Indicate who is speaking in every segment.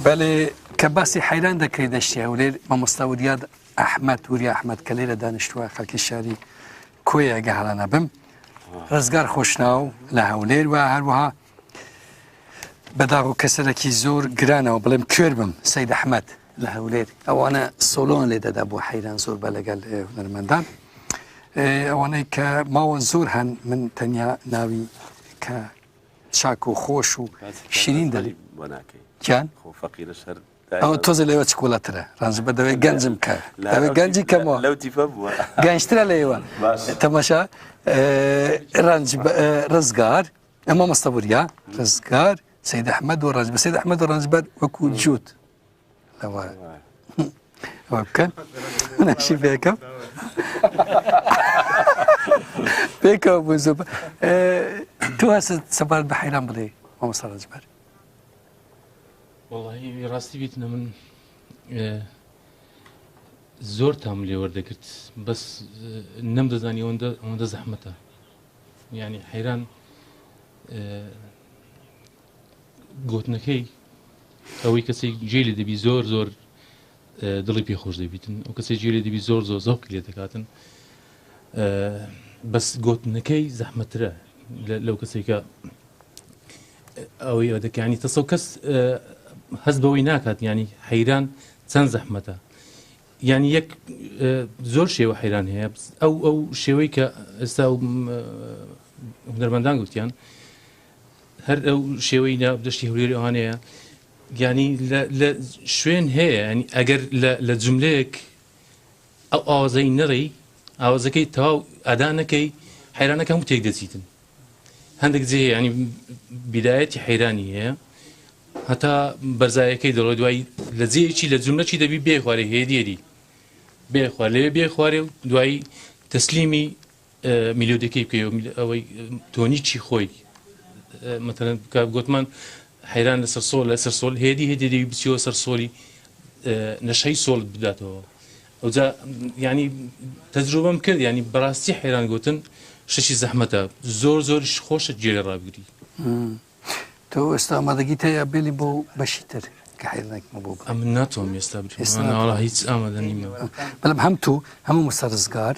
Speaker 1: بەێ کە باسی حەیران دەکرێت دەشتی هەولێر، مامۆستا وریاد ئەحمەد، وریا ئەحمەد کە لێرە دانیشتووە، خەڵکی شاری کۆیە گە هەڵە نەبم، ڕزگار خۆشناو لە هەولێر و هەروەها بەداغ و کەسەرەکی زۆر گرانەوە بڵێم کوێر بم سید ئەحمەد لە هەولێر، ئەوانە سۆلۆن لێ دەدا بۆ حەیران زۆر بە لەگەڵ هونەرمەندان. ئەوانەی کە ماوە زۆر هەن، من تەنیا ناوی کە چاک و خۆش و شیرین دەلی
Speaker 2: کیان
Speaker 1: ئەوە تۆزە لەوە چکۆلەترە ڕەنج بە دەوێت گەنجم کە دەوێت گەنجی کەمەوە گەنجترە لەوە تەماشا ڕەنج ڕزگار ئەمە مەستەوریا ڕزگار سید ئەحمەد و ڕەنج بە سید ئەحمەد و ڕەنجبەر وەکو جووت لەوە ئەوە بکەن ناشی پێکەم پێکەوە بوو زۆر. تۆ هەست سەبارەت بە حەیران بڵێ مامۆستا ڕەنجبەر؟
Speaker 3: وەڵی ڕاستی بیتنە من زۆر تام لێ وەردەگرت، بەس نەمدەزانی ئەوەندە ئەوەندە زەحمەتە. یعنی حەیران گوتنەکەی ئەوەی کەسێک گوێی لێ دەبی زۆر زۆر دڵی پێ خۆش دەبیتن، ئەو کەسێک گوێ لێ دەبی زۆر زۆر زەوقی لێ دەکاتن، بەس گوتنەکەی زەحمەترە لەو کەسێکە ئەوەی دەکانی تەسەو کەس هەست بەوەی ناکات. ینی حەیران چەند زەحمەتە، ینی یەک زۆر شێوە حەیران هەیە، ئەو شێوەی کە ئێستا هونەرمەندان گوتیان هەر ئەو شێوەی ناو دەشتی هەولێر ئەوانەیە، ینی لە شوێن هەیە، ینی ئەگەر لە جملەیەک ئەو ئاوازەی نەڕێی، ئاوازەکەی تەواو ئەدا نەکەی، حەیرانەکە هەموو تێک دەچیتن. هەندێک جێ هەیە ینی بیدایەتی حەیرانی هەیە هەتا بەرزایەکەی دەڵێ، دوایی لە جێیەکی لە جملەکی دەبی بێ خوارێ، هێدی هێدی بێ خوار لەوێ بێ خوارێ و دوایی تەسلیمی میلۆدیەکەی بکەی، ئەوەی تۆنیکی خۆی. مەتەلەن کە گوتمان حەیران لەسەر سۆل، لەسەر سۆل هێدی هێدی دەبی بچیەوە سەر سۆلی نەشەی سۆڵت بداتەوە. ئەوجا ینی تەجروبەم کرد، ینی بەڕاستی حەیران گوتن شتێکی زەحمەتە، زۆر زۆریش خۆشە گوێ لێ ڕابگری.
Speaker 1: تۆ ئێستا ئامادەگیت هەیە بێلی بۆ بەشی تر کە حەیرانێکمە بۆ بڵێ؟
Speaker 3: ئەمن ناتوانم ئێستا بچم، هیچ ئامادە نیمە.
Speaker 1: بەڵام هەم تۆ هەموو مستە ڕزگار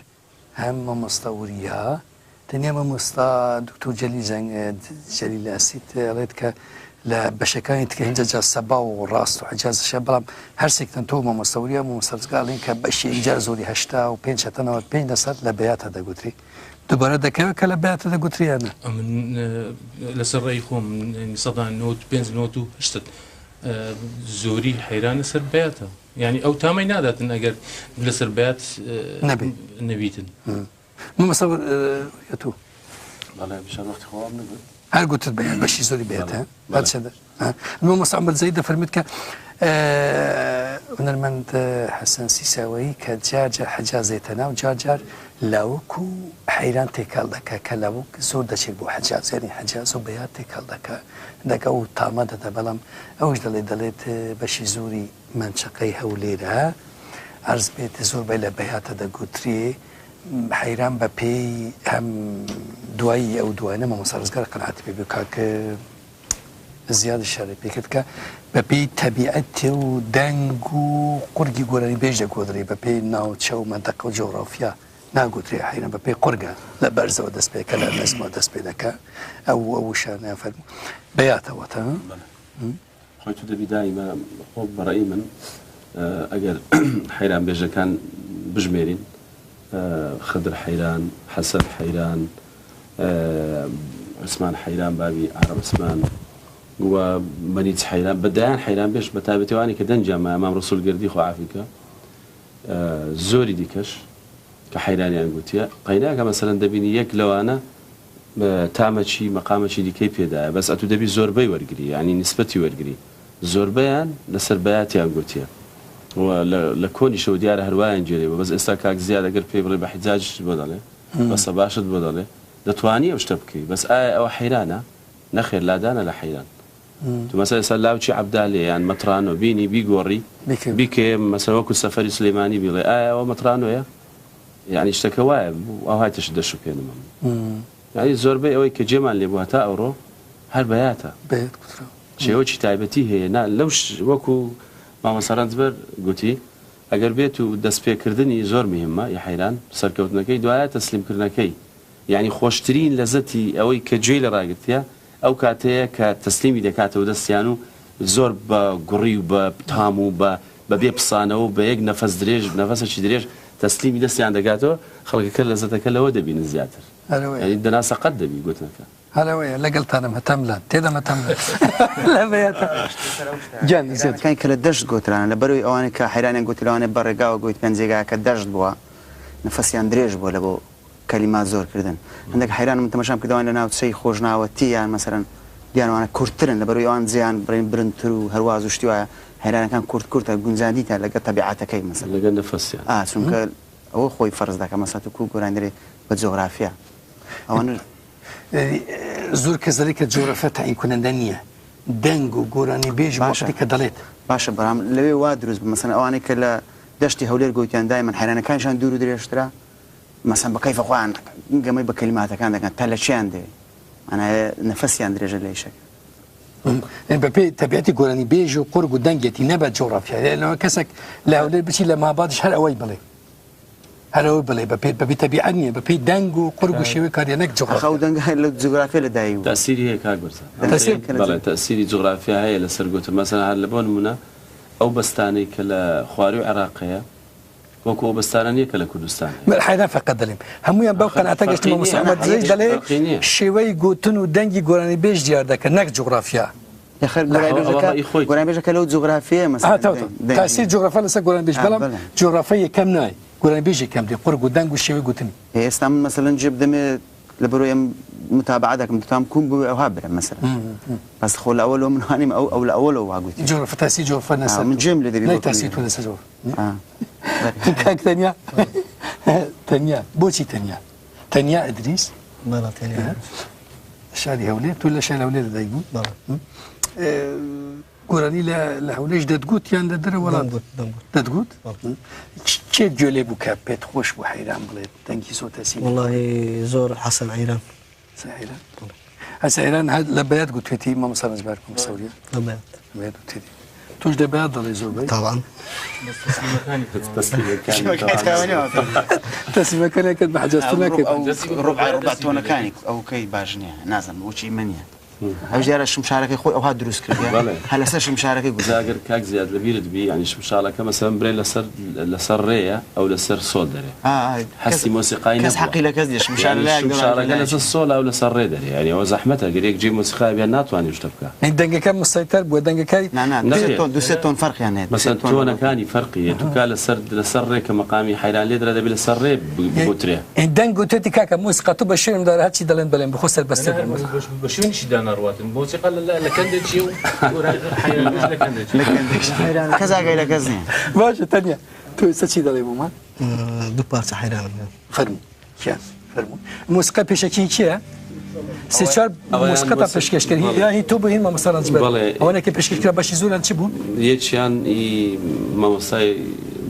Speaker 1: هەم مامۆستا وریا، تەنیا مامۆستا دکتۆر جەلیل زەنگ جەلیل ئەسید ئەڵێت کە لە بەشەکانی تکە هەندە جار سەبا و ڕاست و حجازشە، بەڵام هەرسێکتان تۆ مامۆستا وریا مامۆستا ڕزگار ئەڵێن کە بەشی ئینجار زۆری 85 هەتا 95 لەسەر لە بەیاتە دەگوتری. دووبارە دەکەوێت کە لە بەیاتە دەگوتری یان نا؟
Speaker 3: ئەمن لەسەر ڕێی خۆم 95% 98% زۆری حەیرانە سەر بەیاتە. یعنی ئەو تامەی ناداتن ئەگەر لەسەر بەیات
Speaker 1: نەبی
Speaker 3: نەبیتن.
Speaker 1: مامۆستا تۆ؟
Speaker 2: بەڵێ بشار وەختی خۆم نەگوت.
Speaker 1: هەر گوتت بەیان بەشی زۆری بەیاتە. هەرچەندە مامۆستا عومەر زەید دەفەرموێت کە هونەرمەند حەسەن سیساوەیی کە جار جار حەجاز دێتە ناو، جار جار لاوک و حەیران تێکەڵ دەکا، کە لاوک زۆر دەچێت بۆ حەجاز، یعنی حەجاز و بەیات تێکەڵ دەکا دەکا و تامە دەدا. بەڵام ئەوش دەڵێ دەڵێت بەشی زۆری مەنچەقەی هەولێرە عەرز بێت زۆربەی لە بەیاتە دەگوترێ حەیران بە پێی هەم دوایی ئەو دوانە مامۆستا ڕزگار قەناعەتی پێ بوو، کاک زیاد ئیشارەی پێ کرد کە بە پێی تەبیعەت و دەنگ و قورگی گۆرانی بێژ دەگۆدرێ، بە پێی ناوچە و مەنتەقە و جۆغرافیا ناگوترێ. حەیران بە پێی قورگە لە بەرزەوە دەست پێکە لە نزمەوە دەست پێ دەکا. ئەو ئەو وشانە فەرموو بەیاتەوە تا
Speaker 2: خۆی تو دەبی دایمە خۆ بەڕێی من ئەگەر حەیران بێژەکان بژمێرین، خدر حەیران، حەسەن حەیران، عوسمان حەیران بابی عارەب عوسمان و مەنیج حەیران، بە دەیان حەیران بێژ، بە تایبەتی ئەوانەی کە دەنگیان مایە، مام ڕەسوول گردی خوا عافی کە، زۆری دیکەش کە حەیرانیان گوتیە. قەیناکە مەسەلەن دەبینی یەک لەوانە تامەکی مەقامەکی دیکەی پێدایە، بەس ئەتوو دەبی زۆربەی وەرگری، یانی نیسبەتی وەرگری. زۆربەیان لەسەر بەیاتیان گوتیە و لە کۆنیشەوە دیارە هەر وایان گێرێ بووە. بەس ئێستا کاک زیاد ئەگەر پێی بڵێ بە حیجاجیشت بۆ دەڵێ، بە سەباشت بۆ دەڵێ، دەتوانی ئەو شتە بکەی، بەس ئایا ئەوە حەیرانە؟ نەخێر لادانە لە حەیران. تو مەسەلەن ئێستا لاوکی عەبدالێ یان مەترانۆ بینی بیگۆڕی بیکەیە مەسەلەن وەکو سەفەری سولەیمانی بیڵێ، ئایا ئەوە مەترانۆیە؟ یانی شتەکە وایە ئەوهای تش دەشوپێنم ئەمن. یانی زۆربەی ئەوەی کە جێمان لێ بوو هەتا ئەوڕۆ هەر بەیاتە.
Speaker 1: بەیات کوتراوە.
Speaker 2: شێوەکی تایبەتی هەیە نا لەو وەکو مامۆستا رەنجبەر گوتی ئەگەر بێت و دەست پێکردنی زۆر مهمە ی حەیران سەرکەوتنەکەی دوایە تەسلیم کردنەکەی یانی خۆشترین لەزەتی ئەوەی کە گوێی لێ ڕاگرتیە ئەو کاتەیە کە تەسلیمی دەکاتەوە دەستیان و زۆر بە گوڕی و بە تام و بە بە بێ پسانەوە و بە یەک نەفەس درێژ نەفەسێکی درێژ تەسلیمی دەستیان دەکاتەوە خەڵکەکە لەزەتەکە لەوە دەبینن زیاتر یانی دەنا سەقەت دەبی گوتنەکە.
Speaker 1: هەر ئەوەیە لەگەڵتانم هەتەملان تێدەم هەتەملان لە بەیاتە گیان زیاد.
Speaker 4: حەیرانەکانی کە لە دەشت گۆترانە لە بەرەوەی ئەوانەی کە حەیرانیان گۆتی لەوانەیە بە ڕێگاوە گۆیتبیان جێگاکە دەشت بووە نەفەسیان درێژ بووە لە بۆ کەلیمات زۆر کردن هەندێک حەیران من تەماشام کردوان لە ناوچەی خۆشناوەتی یان مەسەرەن دیان وانە کورتترن لە بەرەوەی ئەوان جێیان بڕین برنتر و هەرواز و شتی وایە حەیرانەکان کورت کورتە گونجاندیتە لەگەڵ تەبیعەتەکەی مەسەلەن
Speaker 2: لەگەڵ نەفەسیان.
Speaker 4: ئا چونکە ئەوە خۆی فەرز دەکا مەسەلەن تۆ کوو گۆرانی دەرێ بە جوغرافیا ئەوانە
Speaker 1: زۆر کەس دەڵێت کە جۆرەفە تەعین کونەندە نییە دەنگ و گۆرانی بێژ
Speaker 4: باشە
Speaker 1: کە دەڵێت.
Speaker 4: باشە بەڵام لەوێ وا دروست بوو مەسەلەن ئەوانەی کە لە دەشتی هەولێر گۆتیان دایمەن حەیرانەکانیشان دوور و درێژترە مەسەلەن بە کەیفە خۆیان گەمەی بە کەلیماتەکان دەکەن تا لە چیان دەوێ مانایە نەفەسیان درێژە لە ئیشەکە.
Speaker 1: بەپێی تەبیعەتی گۆرانی بێژ و قورگ و دەنگێتی نە بە جۆڕافیا لەوە کەسێک لە هەولێر بچی لە مابادش هەر ئەوەی بڵێ هەر ئەوەی بڵێ بەپێی بەپێی تەبیعەت نییە بەپێی دەنگ و قورگ و شێوەی کاریە نەک جوغرافیا.
Speaker 4: ئەخ ئەو دەنگە لە جوگرافیا لە دایک بوو.
Speaker 2: تەئسیری هەیە کاک بەرزان.
Speaker 1: تەئسیر؟
Speaker 2: بەڵێ تەئسیری جوغرافیا هەیە لەسەر گوتن مەسەلەن هەر لە بۆ نموونە ئەو بەستانەی کە لە خواروی عێراق هەیە وەکو ئەو بەستانە نییە کە لە کوردستان هەیە.
Speaker 1: من حەیران فەقەت دەلێم هەموویان بەو
Speaker 2: ئاخر
Speaker 1: قەناعەتە گەشتن
Speaker 2: فەرقی
Speaker 1: مامۆستا
Speaker 2: نییە
Speaker 1: ئەحمەد دزەیش دەلێ
Speaker 2: فەرقی نییە.
Speaker 1: شێوەی گوتن و دەنگی گۆرانیبێژ دیار دەکەن نەک جوغرافیا.
Speaker 4: ئەخر
Speaker 2: ئەوە
Speaker 4: گۆرانیبێژەکە
Speaker 2: ڕەئی خۆیتە.
Speaker 4: گۆرانیبێژەکە لەو جوغرافیەیە
Speaker 1: ئەها
Speaker 4: مەسەلەن
Speaker 1: تەواو تەواو
Speaker 4: دەنگی
Speaker 1: تاسیر جوغرافیا لەسەر گۆرانیبێژ
Speaker 4: ئا
Speaker 1: بەڵام
Speaker 4: بەڵێ.
Speaker 1: جوغرافیا یەکەم نای گۆرانیبێژ یەکەم دێ قورگ و دەنگ و شێوەی گوتنی.
Speaker 4: ئێ ئێستا من مەسەلەن جێ بدەمێ لە بەرۆی ئەم متابعە دەکەم دەتوانم کوم بوێ ئەوها برم مەسەلەن بەس خۆ لە ئەوەلەوە من وانیم ئەو ئەو لە ئەوەلەوە وا گوتی.
Speaker 1: جوغرافیا تاسیر جوغرافیا
Speaker 4: ئا
Speaker 1: نەسەر
Speaker 4: من
Speaker 1: تۆ
Speaker 4: جێم لێ دەبی
Speaker 1: نای
Speaker 4: بۆ
Speaker 1: تاسیر تۆ
Speaker 4: کۆمێنت.
Speaker 1: لەسەر جوغرافیا.
Speaker 4: ئا بەرێ.
Speaker 1: کاک تەنیا تەنیا بۆچی تەنیا تەنیا ئیدریس؟
Speaker 5: بەڵێ تەنیا ئیدریس.
Speaker 1: شاری هەولێر تۆ لە شاری هەولێر لەدایک بووی؟
Speaker 5: بەڵێ.
Speaker 1: گۆرانی لە لە هەولێش دەتگوت یان لە دەرەوە وڵات؟
Speaker 5: دەمگوت دەمگوت.
Speaker 1: دەتگوت؟
Speaker 5: بەڵێ.
Speaker 1: کێ گوێ لێ بوو کە پێت خۆش بوو حەیران بڵێت دەنگی زۆر تەسیری؟
Speaker 5: وەڵاهی زۆر حەسەن عەیران.
Speaker 1: حەسەن عەیران؟ بەڵێ. حەسەن عەیران هەر لە بەیات گوتوێتی مامۆستا ڕەنجبەر مامۆستا وریا؟
Speaker 5: لە بەیات.
Speaker 1: لە بەیات گوتوێتی. تۆش لە بەیات دەڵێی زۆر بەی؟
Speaker 5: تەبعەن.
Speaker 1: تەسلیمەکانی کرد بە حەجاز تۆ ناکەی.
Speaker 4: ئەو ڕوبع ڕوبع تۆنەکانی ئەو کەی باش نییە نازانم بۆچی ئیمە نییە. ئەویش دیارە شمشارەکەی خۆی ئەوها دروست کردیە هەر لەسەر شمشارەکەی گوتوویەتی.
Speaker 2: جا گەر کاک زیاد لە بیرت بی یانی شمشاڵەکە مەسەلەن برێ لەسەر لەسەر ڕێیە ئەو لەسەر سۆل دەرێ هەستی مۆسیقای
Speaker 4: کەس
Speaker 2: نەبووە
Speaker 4: حەقی لە کەس نیە شمشارە
Speaker 2: یانی
Speaker 4: لایەک دەڕا
Speaker 2: شمشاڵەکە
Speaker 4: لایەکی.
Speaker 2: لەسەر سۆلە ئەو لەسەر ڕێ دەرێ یانی ئەوە زەحمەتە گەر یەک جێی مۆسیقا بێ ناتوانێ شتە بکا.
Speaker 1: یانی دەنگەکە مسەیتەر بووە دەنگەکەی
Speaker 4: نا نا دوو سێ
Speaker 2: نەخێر
Speaker 4: تۆن دوو سێ تۆن فەرقیان هەیە دوو سێ
Speaker 2: مەسەلەن
Speaker 4: تۆن لەگەڵ.
Speaker 2: تۆنەکانی فەرقی هەیە توکا لەسەر لەسەر ڕێ کە مەقامی حەیران لێ درا دەبێ لەسەر ڕێ بگوترێ.
Speaker 1: دەنگ گوتوێتی کاکە مۆسیقا تۆ بە شوێنم دارە هەرچی دەڵێن بەڵێن بخۆ سەربەستر بم.
Speaker 3: بە شوێنیشی دا ناڕواتن مۆسیقا لە کەن دەچێ و حەیرانیش لە کەن دەچێ.
Speaker 4: لە کەن دەچێ. کەس ئاگای لە کەس نییە.
Speaker 1: باشە تەنیا تۆ ئێستا چی دەڵێی بۆمان؟
Speaker 5: دوو پارچە حەیرانم هەیە.
Speaker 1: فەرموو کیان فەرموو. مۆسیقا پێشەکی کێیە؟ سێ چوار مۆسیقاتان پێشکەش کرد یان هی تۆ بوو هی مامۆستا ڕەنجبەر؟ ئەوانەی کە پێشکەش کرا بەشی زۆریان چ بوون؟
Speaker 2: یەکیان هی مامۆستای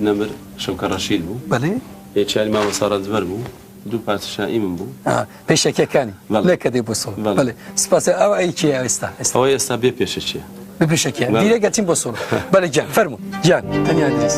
Speaker 2: نەمر شەوکە ڕەشید بوو.
Speaker 1: بەڵێ.
Speaker 2: یەکیانی مامۆستا ڕەنجبەر بوو. دوو پارچە شاعیمم بوو.
Speaker 1: پێشەکیەکانی نەک کە دێ بۆ سۆڵ. بەڵێ سپاس. ئەوە ئەی کێیە ئێستا؟
Speaker 2: ئەوەی ئێستا بێ پێشەکیە.
Speaker 1: بێ پێشەکیە. دیرێک ئەچین بۆ سۆڵ. بەڵێ گیان فەرموو گیان تەنیا ئیدریس.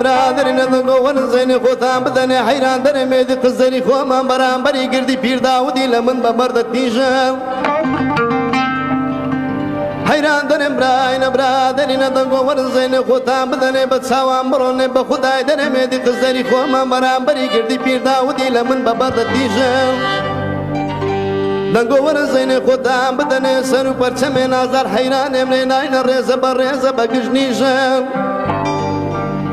Speaker 6: برادەرینە دەنگۆ وەرن زەینێ خۆتان بدەنێ حەیران دەرێ مێدی قزەری خۆمان بەرامبەری گردی پیر داودی لە من بە بەردە تیژە حەیران دەرێم براینە برادەرینە دەنگۆ وەرن زەینێ خۆتان بدەنێ بە چاوان بڕۆنێ بە خودای دەرێ مێدی قزەری خۆمان بەرامبەری گردی پیر داودی لە من بە بەردە تیژە دەنگۆ وەرن زەینێ خۆتان بدەنێ سەر و پەرچەمێ نازار حەیرانێم لێ ناینە ڕێزە بە ڕێزە بە گژ نیژە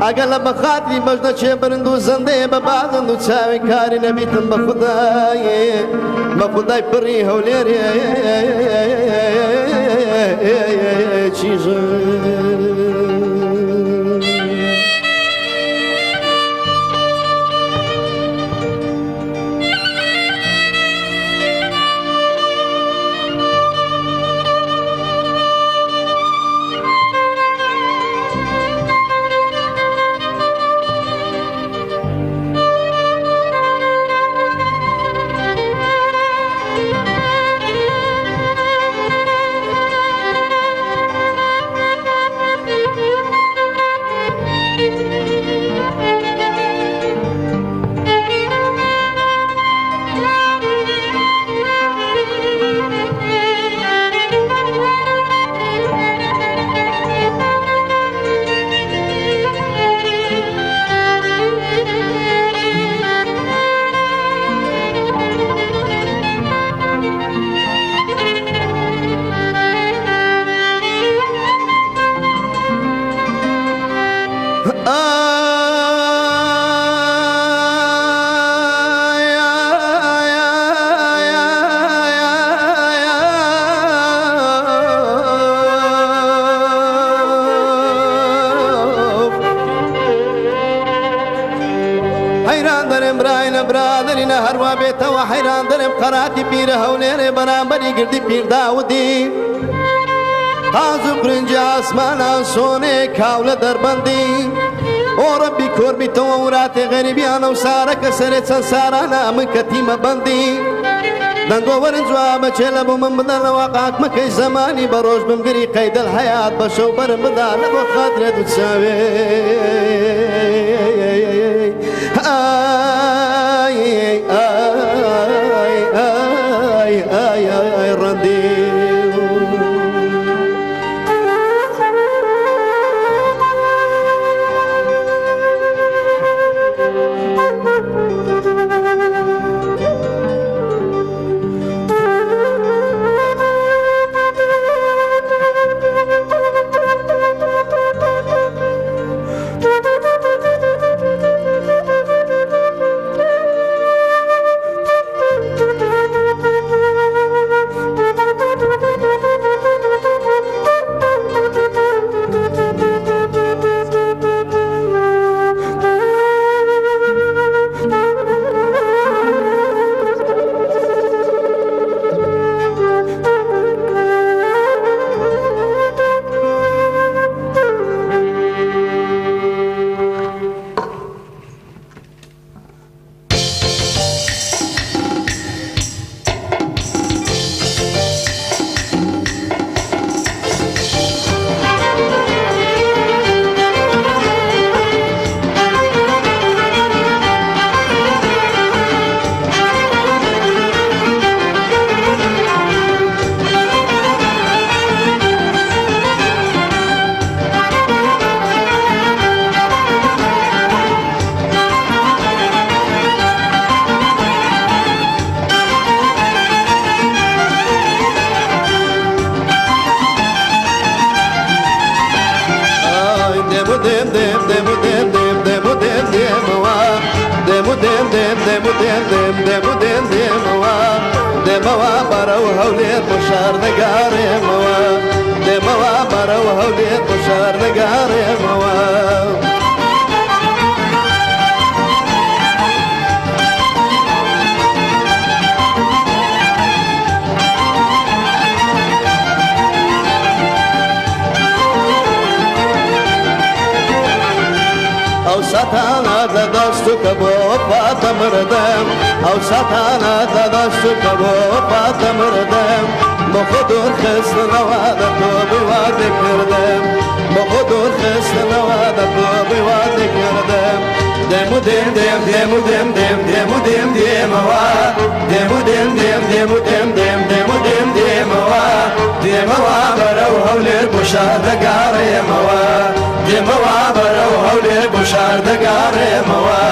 Speaker 6: ئەگەر لە بەخاتری بەژنە چێ برند و زەندەیە بە بازند و چاوی کاری نەبیتم بە خودایێ بە خودای پڕی هەولێرێ چیژە. حەیران دەرێم براینە برادەرینە هەروا بێتەوە حەیران دەرێم قەراتی پیرە هەولێرێ بەرامبەری گردی پیر داودی قاز و برنجی ئاسمانان سۆنێ کاولە دەربەندی ئۆ ڕەبی کۆر بیتەوە وراتێ غەریبیانە و سارە کە سەرێ چەند سارانە من کە تیمە بەندی دەنگۆ وەرن جوابە چێ لە بۆ من بدەنەوە قاکمەکەی زەمانی بە ڕۆژ بمگری قەیدەل حەیات بە شەو بەرم بدا لە بۆ خاترێ دوو چاوێ ئای ئای ئای ئای ئای ڕەندی. ئەو ساتانە لە دەست کە بۆ وەفاتە مردم ئەو ساتانە لە دەست کە بۆ وەفاتە مردم. بۆ خۆ دوور خستنەوە دە تۆ بووی وا دەکردم بۆ خۆ دوور خستنەوە دە تۆ بووی وا دەکردم دێم و دێم دێم دێم و دێم دێم دێم و دێم دێمەوە دێم و دێم دێم دێم و دێم دێم دێم و دێم دێمەوە دێمەوە بەرەو هەولێر بۆ شار دەگاڕێمەوە دێمەوە بەرەو هەولێر بۆ شار دەگاڕێمەوە.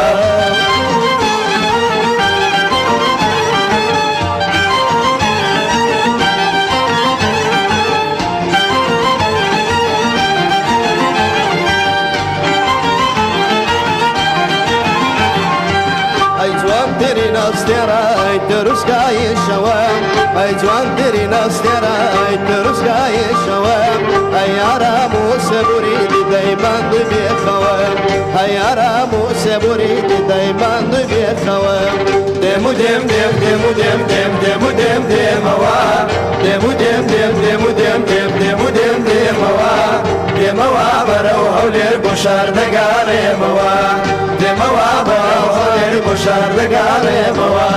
Speaker 6: ئەی جوانترین ئەستێرە ئەی تروسکای شەوەم ئەی جوانترین ئەستێرە ئەی تروسکای شەوەم ئەی ئارام و سەبوری دیدەی ماندووی بێخەوەم ئەی ئارام و سەبوری دیدەی ماندووی بێخەوەم دێم و دێم دێم دێم و دێم دێم دێم و دێم دێمەوە دێم و دێم دێم دێم و دێم دێم دێم و دێم دێمەوە دێمەوە بەرەو هەولێر بۆ شار دەگاڕێمەوە دێمەوە بەرەو هەولێر بۆ شار دەگاڕێمەوە.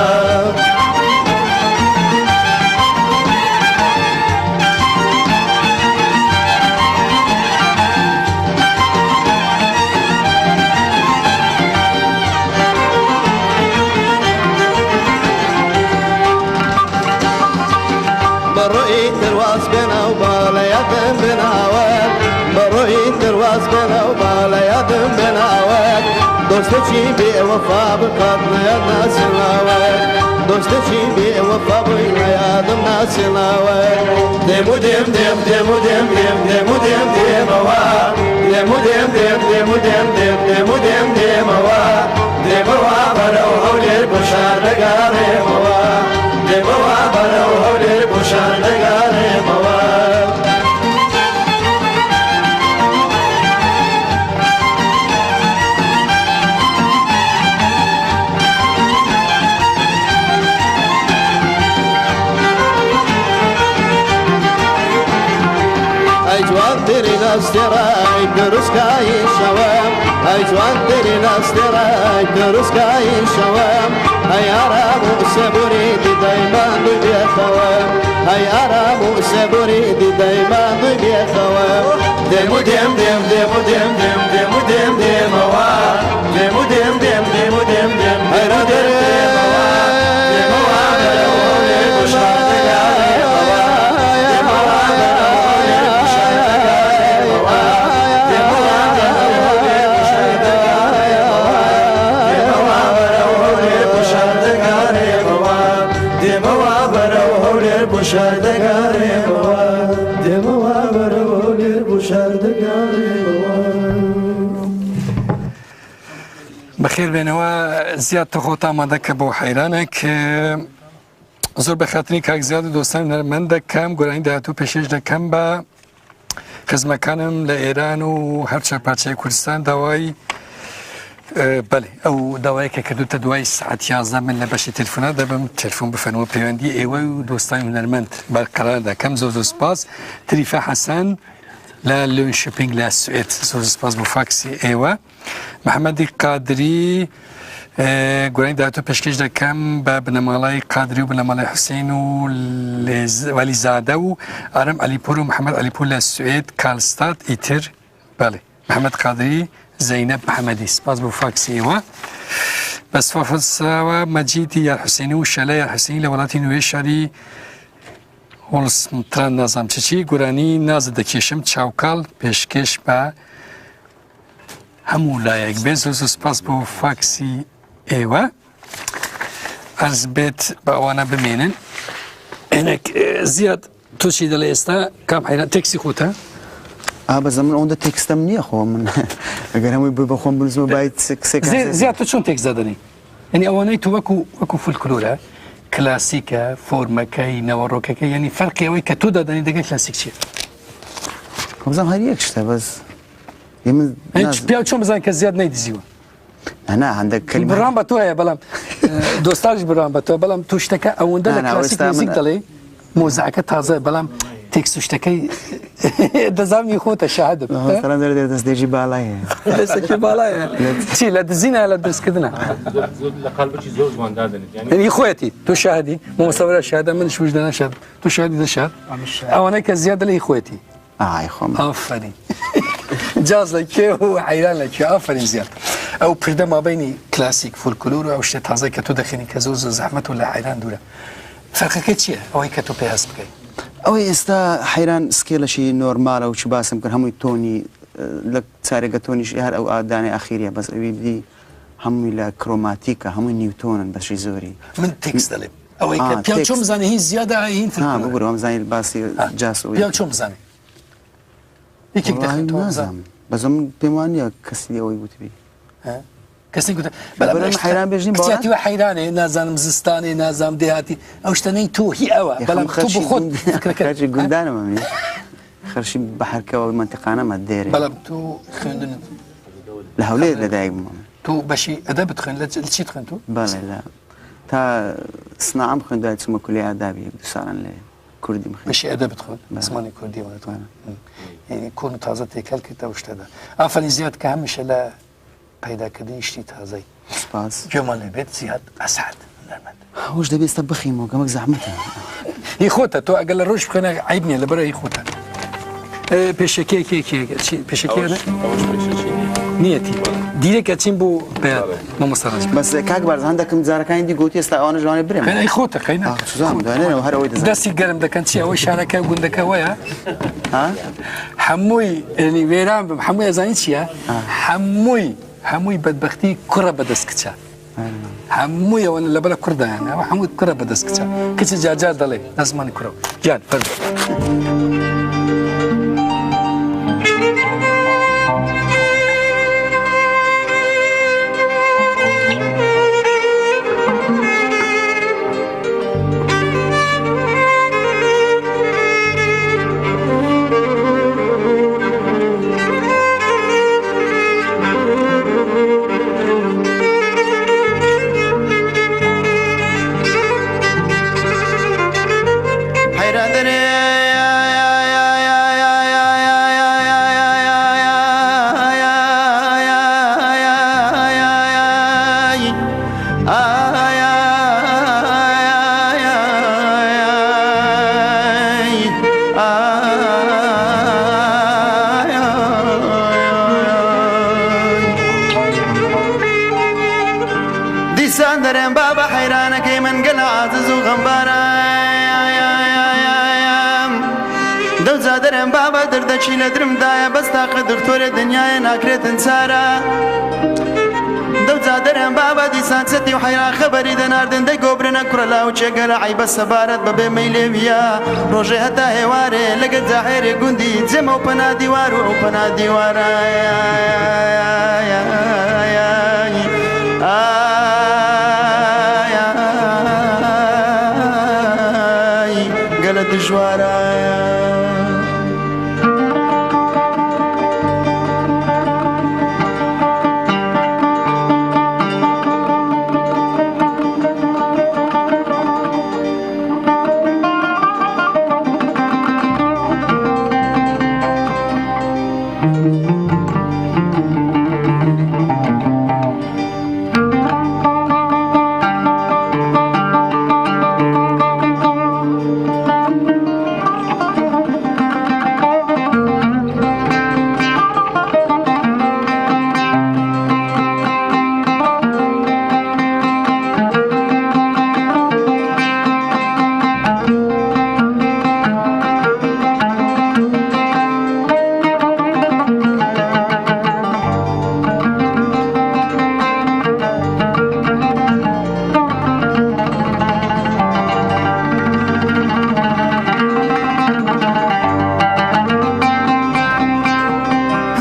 Speaker 6: بەڕۆی ترواز بێنە و باڵە یادم بێناوە بەڕۆی ترواز بێنە و باڵە یادم بێناوە دۆستێکی بێوەفا بکات نەیاد ناسێناوە دۆستێکی بێوەفا بووی نەیادم ناسێناوە دێم و دێم دێم دێم و دێم دێم دێم و دێم دێمەوە دێم و دێم دێم دێم و دێم دێم دێم و دێم دێمەوە دێمەوە بەرەو هەولێر بۆ شار دەگاڕێمەوە دێمەوە بەرەو هەولێر بۆ شار دەگاڕێمەوە. ئەی جوانترین ئەستێرە ئەی تروسکای شەوەم ئەی جوانترین ئەستێرە ئەی تروسکای شەوەم ئەی ئارام و سەبوری دیدەی ماندووی بێخەوەم ئەی ئارام و سەبوری دیدەی ماندووی بێخەوەم دێم و دێم دێم دێم و دێم دێم دێم و دێم دێمەوە دێم و دێم دێم دێم و دێم دێم دێم و دێم دێمەوە دێمەوە بەرەو هەولێر بۆ شار دەگاڕێمەوە دێمەوە بەرەو هەولێر بۆ شار دەگاڕێمەوە دێمەوە بەرەو هەولێر بۆ شار دەگاڕێمەوە دێمەوە بەرەو هەولێر بۆ شار دەگاڕێمەوە دێمەوە بەرەو هەولێر بۆ شار دەگاڕێمەوە دێمەوە بەرەو هەولێر بۆ شار دەگاڕێمەوە.
Speaker 1: بەخێر بێنەوە زیاد تۆ خۆت ئامادە کە بۆ حەیرانێک زۆر بە خاتری کاک زیاد و دۆستان هونەرمەند دەکەم گۆرانی داهاتوو پێشێش دەکەم بە خزمەکانم لە ئێران و هەر چوار پارچەی کوردستان داوای بەێ ئەو داوای کە کردوتە دوای سعات 11 من لە بەشی تەلفۆنا دەبم تەلفۆن بفەرموو پەیوەندی ئێوە و دۆستانی هونەرمەند بەرقەرار دەکەم زۆر زۆر سپاس تریفە حەسەن لە لون شپینگ لە سوئێت زۆر سپاس بۆ فاکسی ئێوە محەممەدی قادری گۆرانی داهاتوو پێشکەش دەکەم بە بنەماڵای قادری و بنەماڵای حوسین و وەلیزادە و ئارم عەلیپور و محەممەد عەلیپور لە سوئێد کالستاد ئیتر بەڵێ محەممەد قادری زەینەب محەممەدی سپاس بۆ فاکسی ئێوە بەسفەسەوە مەجیدی یار حوسێنی و شەلە یار حوسێنی لە وڵاتی نوێ شاری هۆڵسمتران نازام چچی گۆرانی نازە دەکێشم چاوکاڵ پێشکێش بە هەموو لایەک بێ زۆر زۆر سپاس بۆ فاکسی ئێوە ئەرز بێت بە ئەوانە بمێنن هێنێک زیاد تۆ چی دەڵێ ئێستا کام حەیران تێکسی خۆتە
Speaker 4: ئا بەزە من ئەوەندە تێکستەم نییە خۆ من ئەگەر هەمووی بە خۆم بنووسمە بایت سێ
Speaker 1: زیاد تۆ چۆن تێکس دادەنێی یعنی ئەوانەی تۆ وەکو وەکو فولکلۆرە کلاسیکە فۆرمەکەی نەوەڕۆکەکە یعنی فەرقی ئەوەی کە تۆ دادەنی دەگەی کلاسیک چییە
Speaker 4: خۆ بزانم هەر یەک شتە بەس
Speaker 1: پیاو چۆن بزان کە زیاد نەیدزیوە
Speaker 4: نا هەندێک
Speaker 1: کلمە بڕام بە تۆ هەیە بەڵام دۆستاش بڕام بە تۆ بەڵام تو شتەکە ئەوەندە لە کلاسیک نزیک دەڵێ مۆزعەکە تازە بەڵام تێکست و شتەکەی دەزانم خۆتە شاهدم.
Speaker 4: مامۆستا دەرێ دەستێکی بالایە.
Speaker 1: دەستێکی بالایە. چی لە دزینە لە دروستکردنە؟
Speaker 3: لە قالبێکی زۆر جوان دادەنێت.
Speaker 1: یعنی خۆیەتی تۆ شاهدی مامۆستا وەرە شاهدە منش وجدانە شاهد تۆ شاهدی دە شاهد ئەوانەی کە زیادە لە خۆیەتی.
Speaker 4: ئای خۆم.
Speaker 1: ئافەرین. جاز لە کێ و حەیران لە کێ ئافەرین زیاد. ئەو پردە مابینی کلاسیک فولکلور و ئەو شتە تازەی کە تۆ دەخێنی کە زۆر زۆر زەحمەت و لە حەیران دوورە. فەرقەکە چییە ئەوەی کە تۆ پێ هەست بکەی؟
Speaker 4: ئەوەی ئێستا حەیران scale ەشی normal ە و چ باسم کرد هەمووی tone ی لە چارێگە tone یش هەر ئەو ئادانەی ئەخیریە بەس ئەوی دی هەمووی لە chromatic ە هەمووی نیوتۆنن بەشی زۆری.
Speaker 1: من تێکست دەڵێم ئەوەی کە پیاو چۆن بزانێ هین زیادە هین
Speaker 4: فلکلۆرە؟ ببورە وام زانی باسی جاس و
Speaker 1: پیاو چۆن بزانێ یەکێک دەخوێنێتەوە بزانێ؟
Speaker 4: نازانم بەس من پێم وا نییە کەسی ئەوەی وتبی.
Speaker 1: کەسی گوتە بەڵام
Speaker 4: بەڵام حەیران بێژنی باوەڕ
Speaker 1: کچاتی وە حەیرانێ نازانم زستانێ نازانم دێهاتی ئەو شتەنەی تۆ هی ئەوە بەڵام تۆ بۆ خۆت فکرەکە
Speaker 4: خەرکی گوندانم ئەمێ خەرشی بەحرکەوە مەنتیقانەمە دێرێ
Speaker 1: بەڵام تۆ خوێندنت
Speaker 4: لە هەولێر لەدایک بووم.
Speaker 1: تۆ بەشی ئەدەبت خوێند لە چیت خوێند تۆ؟
Speaker 4: بەڵێ لە تا سناعەم خوێند دوای چوومە کولیە ئادابی یەک دوو ساڵان لێ کوردیم خوێند.
Speaker 1: بەشی ئەدەبت خوێند زمانی کوردی وانەت خوێند یعنی کۆن و تازە تێکەڵ کرد ئەو شتەدا. ئافەرین زیاد کە هەمیشە لە پەیداکردنی شتی تازەی.
Speaker 4: سوپاس.
Speaker 1: گوێمان لێ بێت زیاد ئەسعەد هونەرمەند.
Speaker 4: ئەوەش دەبێ ئێستا بخیمەوە گەمەک زەحمەتە.
Speaker 1: هی خۆتە تۆ ئەگەر لە ڕۆژ بخوێنە عیب نییە لەبەر هی خۆتە. پێشەکیە کێ کێ چی پێشەکیە
Speaker 2: ئەوەش پێشەکی نییە.
Speaker 1: نییەتی دیرێک ئەچین بۆ بەیان مامۆستا ڕەنج.
Speaker 4: بەس کاک بارزان هەندێکم جارەکانی دی گوتی ئێستا ئەوانەش لەوانەیە برێم.
Speaker 1: قەی خۆتە قەی نا.
Speaker 4: ئاخ چزانم دوانێنەوە هەر ئەوەی دەزانم.
Speaker 1: دەستی گەرم دەکەن چی ئەوەی شارەکە گوندەکە وەیە؟
Speaker 4: ها؟
Speaker 1: هەمووی یعنی وێران بم هەمووی ئەزانی چییە؟ هەمووی هەمووی بەدبەختی کوڕە بەدەست کچە هەمووی ئەوە لەبەرە کوردایان ئەوە هەمووی کوڕە بەدەست کچە کچە جارجار دەڵێ لە زمانی کوڕە گیان فەرموو.
Speaker 6: دیسان دەرێم بابە حەیرانەکەی من گەلە عاجز و غەمبارم دەوجا دەرێم بابە دەردەکی لە درمدایە بەس تاقە دکتۆرێ دنیایە ناکرێتن چارە دەوجا دەرێم بابە دیسان چەتی و حەیران خەبەری دەناردن دەی گۆبرنە کوڕە لاوچێ گەلە عەیبە سەبارەت بە بێ مەیلێویە ڕۆژێ هەتا هێوارێ لەگەل جاحێرێ گوندی جێم ئەو پەنا دیوار و ئەو پەنا دیوارە گەلە دژوارە.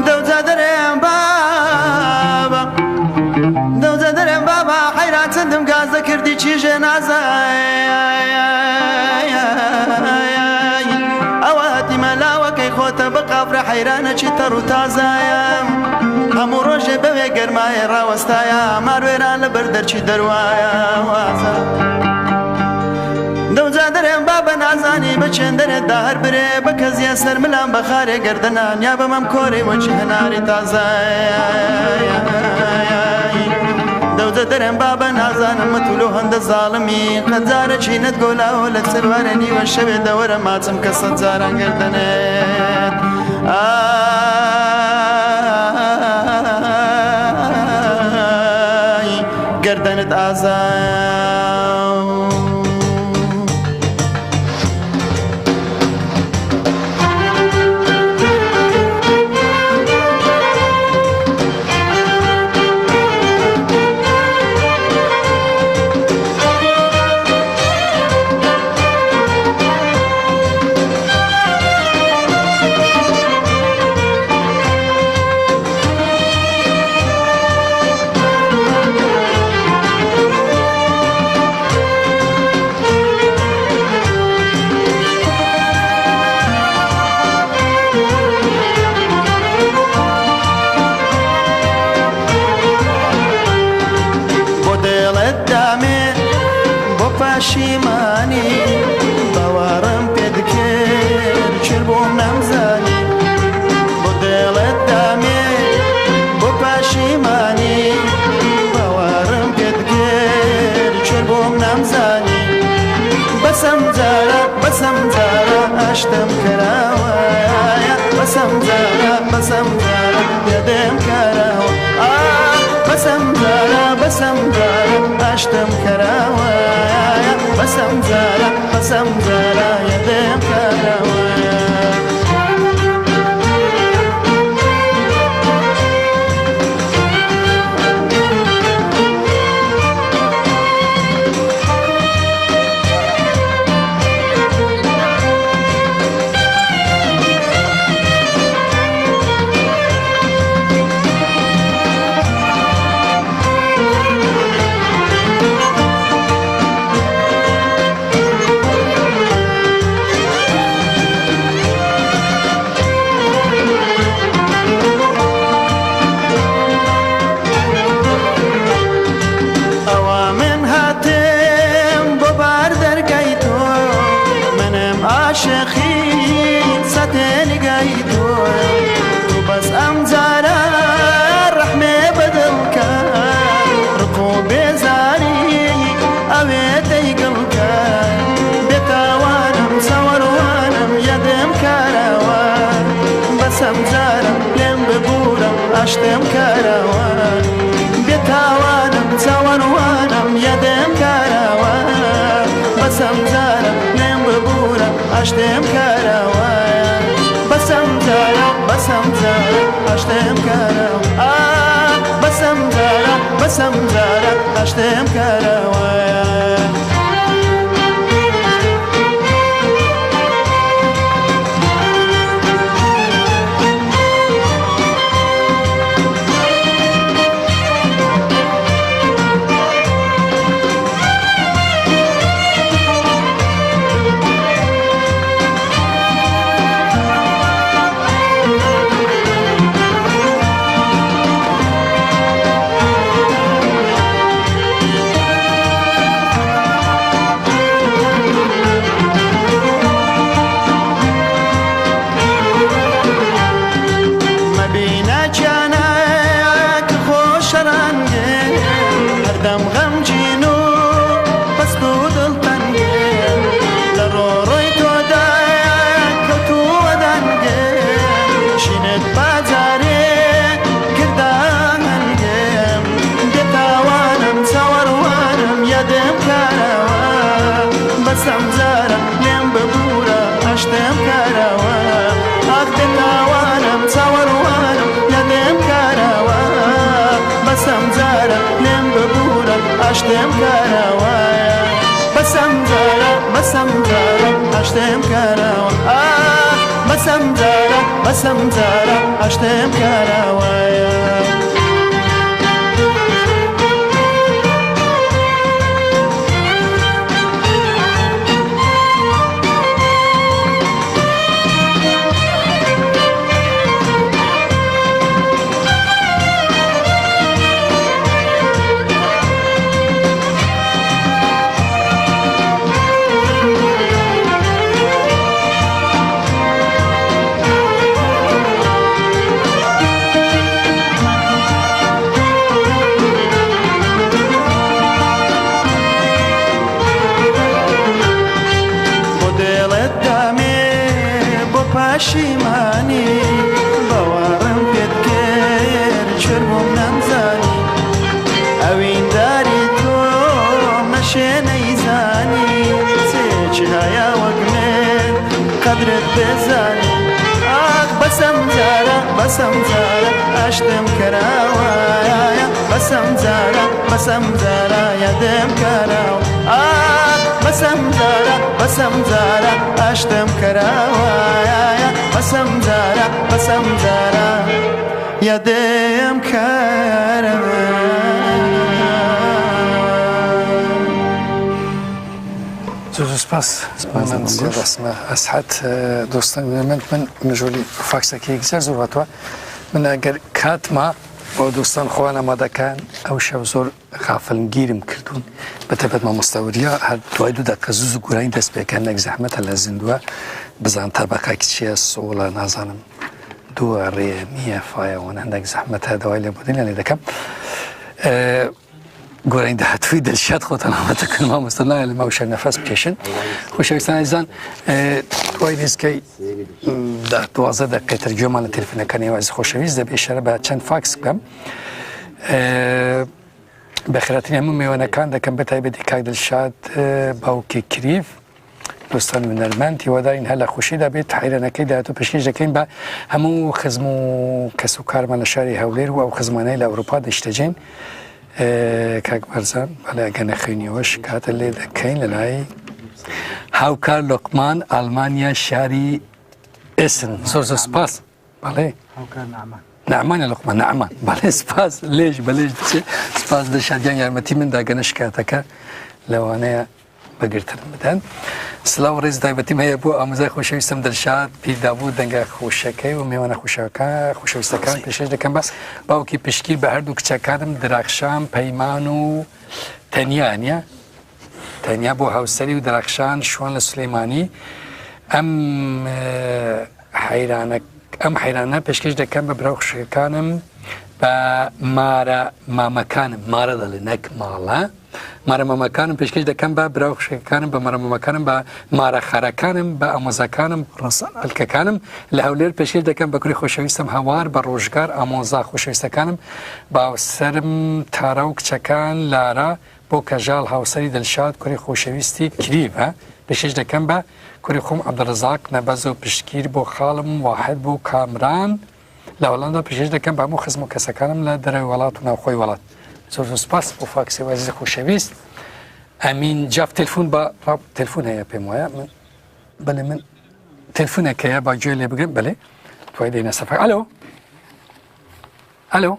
Speaker 6: دەوجا دەرێم بابا دەوجا دەرێم بابا حەیران چەندم گاز دەکردی چیژێ نازای ئەوە هەتیمە لاوەکەی خۆتە بقافرە حەیرانەکی تەڕ و تازایە هەموو ڕۆژێ بەوێ گەرمایە ڕاوەستایە ماروێران لەبەر دەرچی دەروایە وازە دەوجا دەرێم بابە نازانی دەی بە چێندەرێ دار برێ بە کەزیە سەر ملان بە خارێ گەردەنان یا بە مەم کۆرێ وەچی هەناری تازە دەوجە دەرێم بابە نازانم مەتولۆ هەندە زاڵمی قەت جارەکی نەتگۆلاوە لە چلوارێ نیوە شەوێ دەوەرە ماچم کە سەد جاران گەردەنێت ئای گەردەنت ئازا. بۆ دڵت دامێ بۆ پاشیمانی باوەڕم پێ دکرد چر بۆم نەمزانی بۆ دڵت دامێ بۆ پاشیمانی باوەڕم پێ دکرد چر بۆم نەمزانی بەسەم جارە بەسەم جارە ئاشتم کراوە بەسەم جارە بەسەم جارە یادم کراوە بەسەم جارە بەسەم جارە ئاشتم کراوە بەسەم جارە بەسەم جارە یادم کراوە. ئەوە من هاتم بۆ بار دەرگای تۆ منم عاشقی سەتێ نیگای تۆ تو بەس ئەم جارە ڕەحمێ بەدڵکە ڕق و بێزاری ئەوێ دەیگڵکە بێتاوانم چاوەڕوانم یادم کارەوە بەسەم جارم لێم ببوورە ئاشتم کارەوە بێتاوانم چاوەڕوانم یادم کارەوە بەسەم جارم لێم ببوورە ئاشتم کارەوە بەسەم جارە بەسەم جارە ئاشتم کارەوە بەسەم جارە بەسەم جارە ئاشتم کارەوە. مەبینە گیانەک خۆشەڕەنگێ هەردەم غەمگین و پەست و دڵتەنگێ لە ڕۆڕۆی تۆدا کەوتووە دەنگێ شینت باجارێ کرداهەنگێم بێتاوانم چاوەڕوانم یادم کارەوە بەسەم جارە لێم ببوورە ئاشتم کارەوە ئاخ بێتاوانم چاوەڕوانم یادم کارەوە بەسەم جارە لێم ببوورە ئاشتم کارەوە بەسەم جارە بەسەم جارە ئاشتم کارەوە بەسەم جارە بەسەم جارە ئاشتم کارەوە.
Speaker 7: قەدرت بزانم ئاخ بەسەم جارە بەسەم جارە ئاشتم کەراوە بەسەم جارە بەسەم جارە یادم کەراوە ئاخ بەسەم جارە بەسەم جارە ئاشتم کەراوە بەسەم جارە بەسەم جارە یادم کەراوە.
Speaker 1: زۆر زۆر سپاس ڕاستمە ئەسحەت دۆستان هونەرمەند من مژۆلی فاکسەکە یەکجار زۆر هاتووە من ئەگەر کاتما بۆ دۆستان خۆیان ئامادەکان ئەو شەو زۆر غافلگیرم کردوون بە تایبەت مامۆستا وریا هەر دوای دوو دەقە زوو زوو گۆرانی دەست پێکەن نەک زەحمەتە لە زیندووە بزان تەبەقەک چییە سۆڵە نازانم دووە ڕێ میە فایە وەن هەندێک زەحمەتە داوای لێبوردنیان لێ دەکەم گۆرانی داهاتووی دلشاد خۆتان ئامادە کەن مامۆستا نایە لە ماوشە نەفەس بکێشن خۆشەویستان ئازیزان دوای نزیکەی 12 دقیقە تر گوێمان لە تەلەفۆنەکانی ئێوە ئازیز خۆشەویست دەبێ ئیشارە بە چەند فاکس بکەم بەخێراتنی هەموو میوانەکان دەکەم بە تایبەتی کاک دلشاد باوکی کریف دۆستان هونەرمەند هیوادارین هەر لە خۆشیدا بێت حەیرانەکەی داهاتوو پێشکێش دەکەین بە هەموو خزم و کەس و کارمان لە شاری هەولێر و ئەو خزمانەی لە ئەوروپا دەشتەجێن کاک بەرزان بەڵێ ئەگە نەخوێنیەوەش کاتە لێ دەکەین لە لای هاوکار لۆقمان ئەلمانیا شاری ئێسن زۆر زۆر سپاس بەڵێ
Speaker 8: هاوکار نەعمان
Speaker 1: نەعمانە لوقمان نەعمان بەڵێ سپاس لێش بەلێش دەچێت سپاس لە شادیان یارمەتی من داگەنە شکاتەکە لەوانەیە بەگرتنم بدەن. سلاو ڕێز تایبەتیم هەیە بۆ ئامۆزای خۆشەویستم دلشاد پیردابوو دەنگە خۆشەکەی و میوانە خۆشەکە خۆشەویستەکان پێشکەش دەکەم بە باوکی پشتگیر بە هەردوو کچەکانم دراخشان پەیمان و تەنیا نیە تەنیا بۆ هاوسەری و دراخشان شوان لە سلەیمانی ئەم حەیرانە ئەم حەیرانە پێشکەش دەکەم بە برا و خوشکەکانم بە مارە مامەکانم مارە دەڵێ نەک ماڵە مارە مامەکانم پێشکەش دەکەم بە برا و خوشکەکانم بە مارە مامەکانم بە مارە خەرەکانم بە ئامۆزاکانم پلکەکانم لە هەولێر پێشکەش دەکەم بە کوری خۆشەویستم هەوار بە ڕۆژگار ئامۆزا خۆشەویستەکانم باوسەرم تارا و کچەکان لارا بۆ کەژاڵ هاوسەری دلشاد کوری خۆشەویستی کریڤ پێشکەش دەکەم بە کوری خۆم عەبدولرەزاق نەبەز و پشتگیر بۆ خاڵم واحد بۆ کامران لە هۆڵەندا پێشکەش دەکەم بە هەموو خزم و کەسەکانم لە دەرەوەی وڵات و ناوخۆی وڵات زۆر زۆر سپاس بۆ فاکسی وەزیزی خۆشەویست ئەمین جاف تەلفون بە تەلفون هەیە پێم وایە من بەێ من تەلفونێک هەیە با گوێ لێ بگرم بەێ دوای دێنە سەفەر ئەلۆ ئەلۆ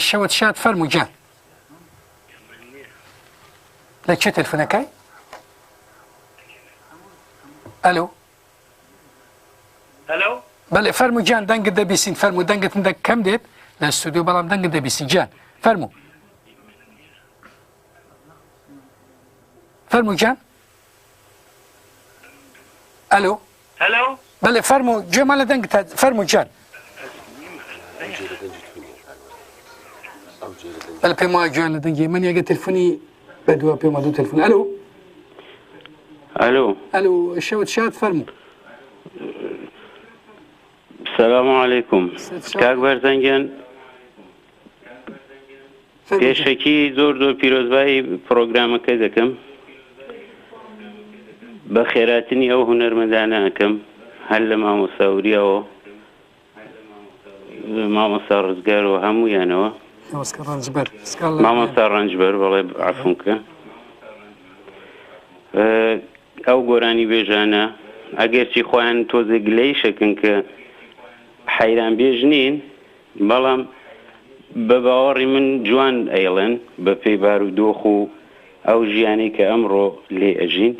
Speaker 1: شەوت شاد فەرموو گیان لە کێ تەلفونەکەی ئەلۆ
Speaker 9: هەلۆ
Speaker 1: بەێ فەرموو گیان دەنگت دەبیسین فەرموو دەنگت دە کەم دێت لە ستودیو بەڵام دەنگت دەبیسین گیان فەرموو فەرموو گیان ئەلۆ
Speaker 9: هەلۆ
Speaker 1: بەێ فەرموو گوێمان لە دەنگت فەرموو گیان بەڵێ پێم وایە گوێیان لە دەنگی من یەگە تەلفۆنی بە دوا پێم دوو تەلفۆن ئەلو
Speaker 9: ئەلو
Speaker 1: ئەلو شەوت شاد فەرموو
Speaker 9: سلام علیکم کاک بەرزان گیان پێشەکی زۆر زۆر پیرۆزبایی پرۆگرامەکە دەکەم بە خێراتنی ئەو هونەرمەندانە ئەکەم هەر لە مامۆستا وریاوە مامۆستا ڕزگار و هەموویانەوە مامۆستا ڕەنجبەر بەڵێ عەفوم کە ئەو گۆرانی بێژانە ئەگەرچی خۆیان تۆزێک گلەیی شەکن کە حەیران بێژ نین بەڵام بە باوەڕی من جوان ئەیڵێن بە پێی بارودۆخ و ئەو ژیانەی کە ئەمڕۆ لێ ئەژین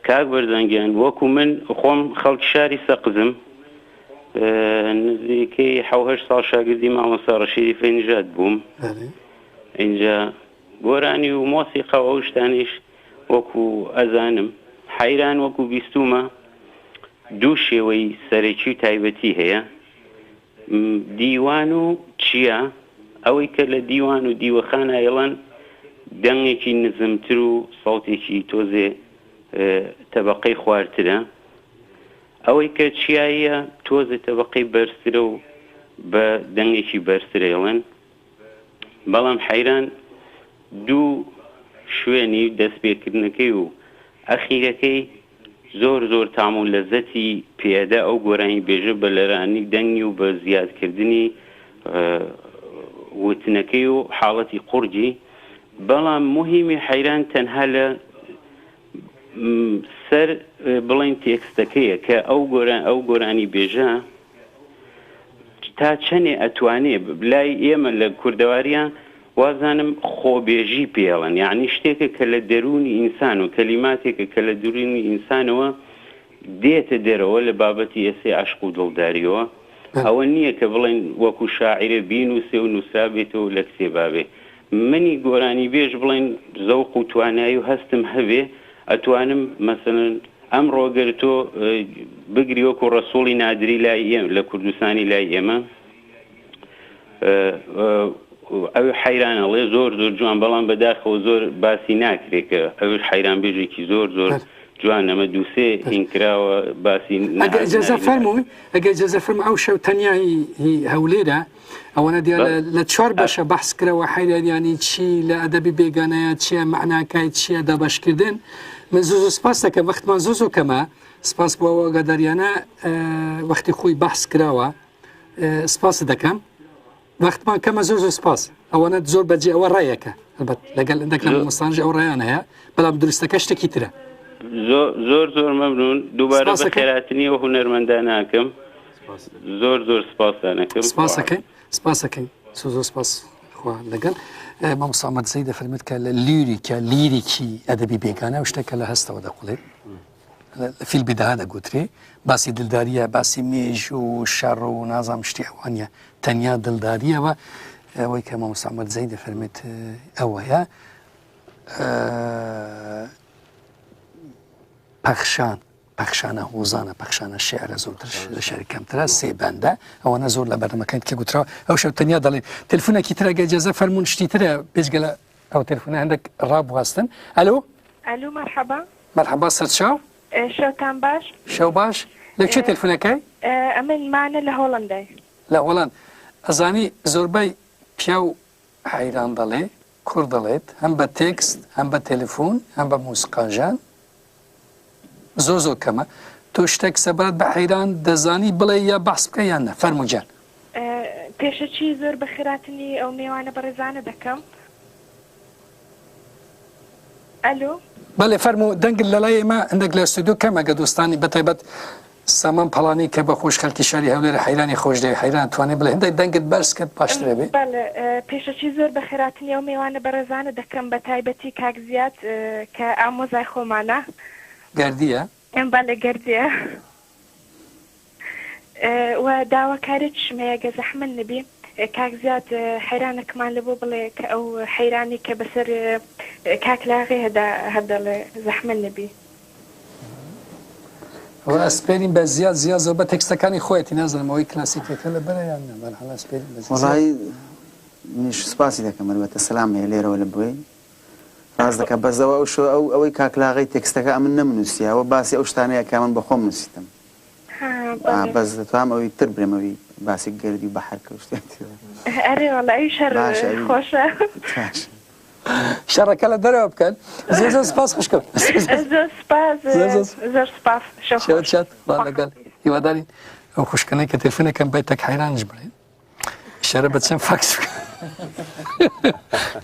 Speaker 9: کاک بەرزان گیان وەکو من خۆم خەڵکی شاری سەقزم نزیکەی حەوهش ساڵ شاگردی مامۆستا ڕەشیدی فەینژاد بووم اینجا گۆرانی و مۆسیقا و ئەو شتانیش وەکو ئەزانم حەیران وەکو بیستومە دوو شێوەی سەرەکی و تایبەتی هەیە دیوان و چیا ئەوەی کە لە دیوان و دیوەخان ئەیڵەن دەنگێکی نزمتر و سەوتێکی تۆزێ تەبەقەی خوارترە ئەوەی کە چیاییە تۆزێ تەبەقەی بەرزترە و بە دەنگێکی بەرزتر ئەیڵێن بەڵام حەیران دوو شوێنی دەستپێکردنەکەی و ئەخیرەکەی زۆر زۆر تام و لەزەتی پێئەدا ئەو گۆرانی بێژە بە لەرانی دەنگی و بە زیاد کردنی وتنەکەی و حاڵەتی قوڕگی بەڵام موهیمی حەیران تەنها لە سەر بڵێن تێکستەکەیە کە ئەو گۆران ئەو گۆرانی بێژە تا چەنێ ئەتوانێ لای ئێمە لە کوردەواریە وازانم خۆبێژی پێڵن یعنی شتێکە کە لە دەروونی ئینسان و کەلیماتێکە کە لە دورونی ئینسانەوە دێتە دەرەوە لە بابەتی ئێسەی عەشق و دڵداریەوە ئەوە نییە کە بڵێن وەکو شاعیرێ بینوسێ و نوسرابێتەوە و لە کتێبا بێ منی گۆرانیبێژ بڵێن زەوق و توانایی و هەستم هەبێ ئەتوانم مەسەلەن ئەمڕۆ گەر تۆ بگری وەکو ڕەسوڵی نادری لای ئێمە لە کوردستانی لای ئێمە ئەو حەیران ئەڵێ زۆر زۆر جوان بەڵام بەداخەوە زۆر باسی ناکرێ کە ئەوش حەیران بێژێکی زۆر زۆر جوان ئەمە دووسێ هین کراوە باسی
Speaker 1: ئەگە ئجازە فەرمووی ئەگە ئجازە فەرموو ئەو شەو تەنیا هی هەولێرە ئەوەنە دیارە لە چوار بەشە بەحس کراوە حەیران یانی چی لە ئەدەبی بێگانەیە چییە مەعناکای چییە دابەشکردن من زوو زوو سپاس دەکەم وەختمان زوو زوو کەمە سپاس بۆ ئەو ئاگاداریانە وەختی خۆی بەحس کراوە سپاست دەکەم وەختمان کەمە زۆر زۆر سپاس ئەوەنە زۆر بەجێ ئەوە ڕایەکە هەڵبەت لەگەڵ هەندێک لە مامۆستانش ئەو ڕایان هەیە بەڵام دروستەکە شتێکی ترە
Speaker 9: زۆر زۆر زۆر مەمنون دووبارە بەخێراتنی ئەو هونەرمەندانە ئەکەم زۆر زۆر سپاستان ئەکەم
Speaker 1: سپاسەکەین سپاسەکەین زۆر زۆر سپاس خوا لەگەڵ مامۆستا ئەحمەد زەید دەفەرمێت کە لە لیریکە لیریکی ئەدەبی بێگانە و شتێکە لە هەستەوە دەقوڵێت لە فیل بداهە دەگوترێ باسی دلداریە باسی مێژوو و شەڕ و نازام شتی ئەوانە تەنیا دلداریەوە ئەوەی کە مامۆستا ئەحمەد زەید دەفەرمێت ئەوەیە پەخشان پەخشانە هۆزانە پەخشانە شعرە زۆرتر لە شعر کەمترە سێ بەندە ئەوانە زۆر لە بەرنمەکان کە گوتراوە ئەو شەو تەنیا دەڵێن تەلفونێکی ترە گە جەزە فەرمونون شتی ترە بێجگە لە ئەو تەلفونە هەندێک ڕابواستن ئەلو
Speaker 8: ئەلو مەرحەبا
Speaker 1: مەرحەبا سەرچاو
Speaker 8: شەوتان باش.
Speaker 1: شەو باش لە کوێ تەلفونەکەی؟
Speaker 8: ئەمن مانە لە هۆڵەندای.
Speaker 1: لە هۆڵەند ئەزانی زۆربەی پیاو حەیران دەڵێ کوڕ دەڵێت هەم بە تێکست هەم بە تەلەفون هەم بە موسقاژان زۆر زۆر کەمە تۆ شتێک سەبارەت بە حەیران دەزانی بڵێ یا بەحس بکە یان نە فەرموو گیان.
Speaker 8: پێشەکی زۆر بەخێراتنی ئەو مێوانە بەڕێزانە دەکەم. ئەلۆ.
Speaker 1: بەلێ فەرموو دەنگت لەلای ئێمە هەندێک لە ستۆدیۆ کەمە گەر دۆستانی بەتایبەت سامان پەڵانی کە بە خۆش خەلکی شاری هەولێرە حەیرانی خۆش دەوێ حەیران توانێ بڵێ هەندێک دەنگت بەرز کەت باشترە بێ.
Speaker 8: بەڵێ پێشەکی زۆر بەخێراتنی ئەو مێوانە بەڕێزانە دەکەم بە تایبەتی کاک زیاد کە ئامۆزای خۆمانە.
Speaker 1: گەردیە؟
Speaker 8: بەڵێ گەردیە. و داواکاریەکیشم هەیە گەر زەحمەت نەبی کاک زیاد حەیرانەکمان لەبۆ بڵێ کە ئەو حەیرانەی کە بەسەر کاک لاغێ هەدا هەر دەڵێ زەحمەت نەبی.
Speaker 1: ئەوە ئەسپێرین بە زیاد زیاد زۆر بە تێکستەکانی خۆیەتی نازانم ئەوەی کلاسیکەکە لەبەرە یان نا بەرحاڵ ئەسپێرین بە زیاد.
Speaker 4: وەڵایی منیش سوپاسی دەکەم ئەلبەتە سەلام هەیە لێرەوە لە بۆی ڕاست دەکا بەس ئەوە ئەو شۆ ئەو ئەوەی کاک لاغەی تێکستەکە ئەمن نەمنووسیە ئەوە باسی ئەو شتانەیە کە ئەمن بە خۆم نووسیتم
Speaker 8: ها
Speaker 4: بەس دەتوام ئەوی تر برێم ئەوی باسی گردی و بەحر کە و شتێک تێدا.
Speaker 8: ئەرێ وەڵا ئەویش هەر
Speaker 4: باشە ئەوی
Speaker 8: خۆشە.
Speaker 4: باشە.
Speaker 1: شەڕەکە لە دەرەوە بکەن زۆر زۆر سپاس خوشکم
Speaker 8: زۆر سپاس
Speaker 1: زۆر زۆر
Speaker 8: زۆر سپاس شەو
Speaker 1: شەوت
Speaker 8: خۆش
Speaker 1: شاد خوا لەگەڵ هیوادارین ئەو خوشکەنەی کە تەلفونەکەم بای تەک حەیرانش بڵێن ئیشارە بە چەند فاکس بکە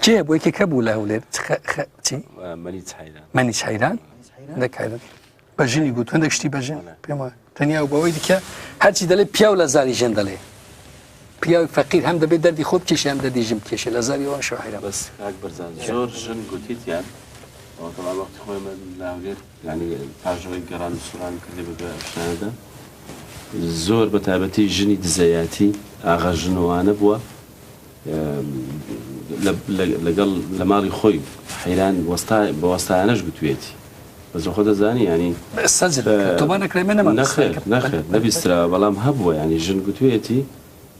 Speaker 1: کێ بۆ یەکێک هەبوو لە هەولێر چی
Speaker 2: مەنیچ حەیران
Speaker 1: مەنیچ حەیران هەندێک حەیران بە ژنی گوت هەندێک شتی بە ژن پێم وایە تەنیا و بەوەی دیکە هەرچی دەڵێ پیاو لە زاری ژن دەڵێ پیاوی فەقیر هەم دەبێت دەردی خۆ بکێشێ هەم دەردی ژن بکێشێ لە زاری ئەوان شەو حەیران
Speaker 2: بەس کاک بەرزان زۆر ژن گوتیتیان ئەوە تەبعەن وەختی خۆی من لە هەولێر یانی پاش ئەوەی گەڕان و سوڕان کردی بە دوای ئەو شتانەدا زۆر بە تایبەتی ژنی دزەیاتی ئاغا ژنۆوانە بووە لەگەڵ لە ماڵی خۆی حەیران وەستا بە وەستایانەش گوتوێتی بەس خۆ دەزانی یانی
Speaker 1: سەجل تۆمار نەکرای من نەمان
Speaker 2: نەخێر نەخێر نەبیستراوە بەڵام هەبووە یانی ژن گوتوێتی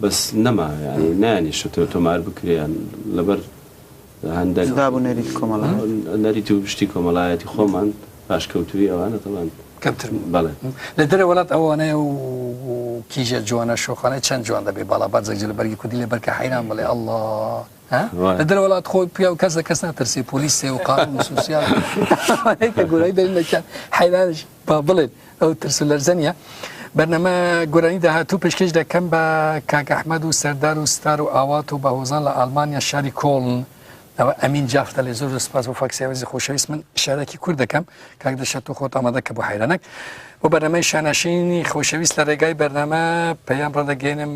Speaker 2: بەس نەما یانی نایانیشە تۆمار بکرێن لەبەر هەندەک
Speaker 4: جودا بوو نەریتی کۆمەڵایەتی.
Speaker 2: نەریت و شتی کۆمەڵایەتی خۆمان پاشکەوتووی ئەوانە تەبعەن
Speaker 1: کەمتر بوو.
Speaker 2: بەڵێ.
Speaker 1: لە دەرەوە وڵات ئەوانەیە و کیژە جوانە شۆخانە چەند جوان دەبێ باڵا بەرزێک جل بەرگی کوردی لە بەرکە حەیران بڵێ ئەڵڵا ها لە دەرەوە وڵات خۆی پیاو کەس لە کەس ناترسێ پۆلیس و قانون و سوسیال کە گۆرانی دەرین دەکەن حەیرانش با بڵێن ئەو ترس و لەرزە نییە. بەرنامە گۆرانی داهاتوو پێشکێش دەکەم بە کاک ئەحمەد و سەردار و ستار و ئاوات و بە هۆزان لە ئاڵمانیا شاری کۆڵن ئەوە ئەمین جاف دەڵێ زۆر زۆر سپاس بۆ فاکسی ئاوێزی خۆشەویست من شارێکی کورد دەکەم کاک دەشە تۆ خۆت ئامادە کە بۆ حەیرانەک بۆ بەرنامەی شاناشینی خۆشەویست لە ڕێگای بەرنامە پەیام ڕادەگەێنم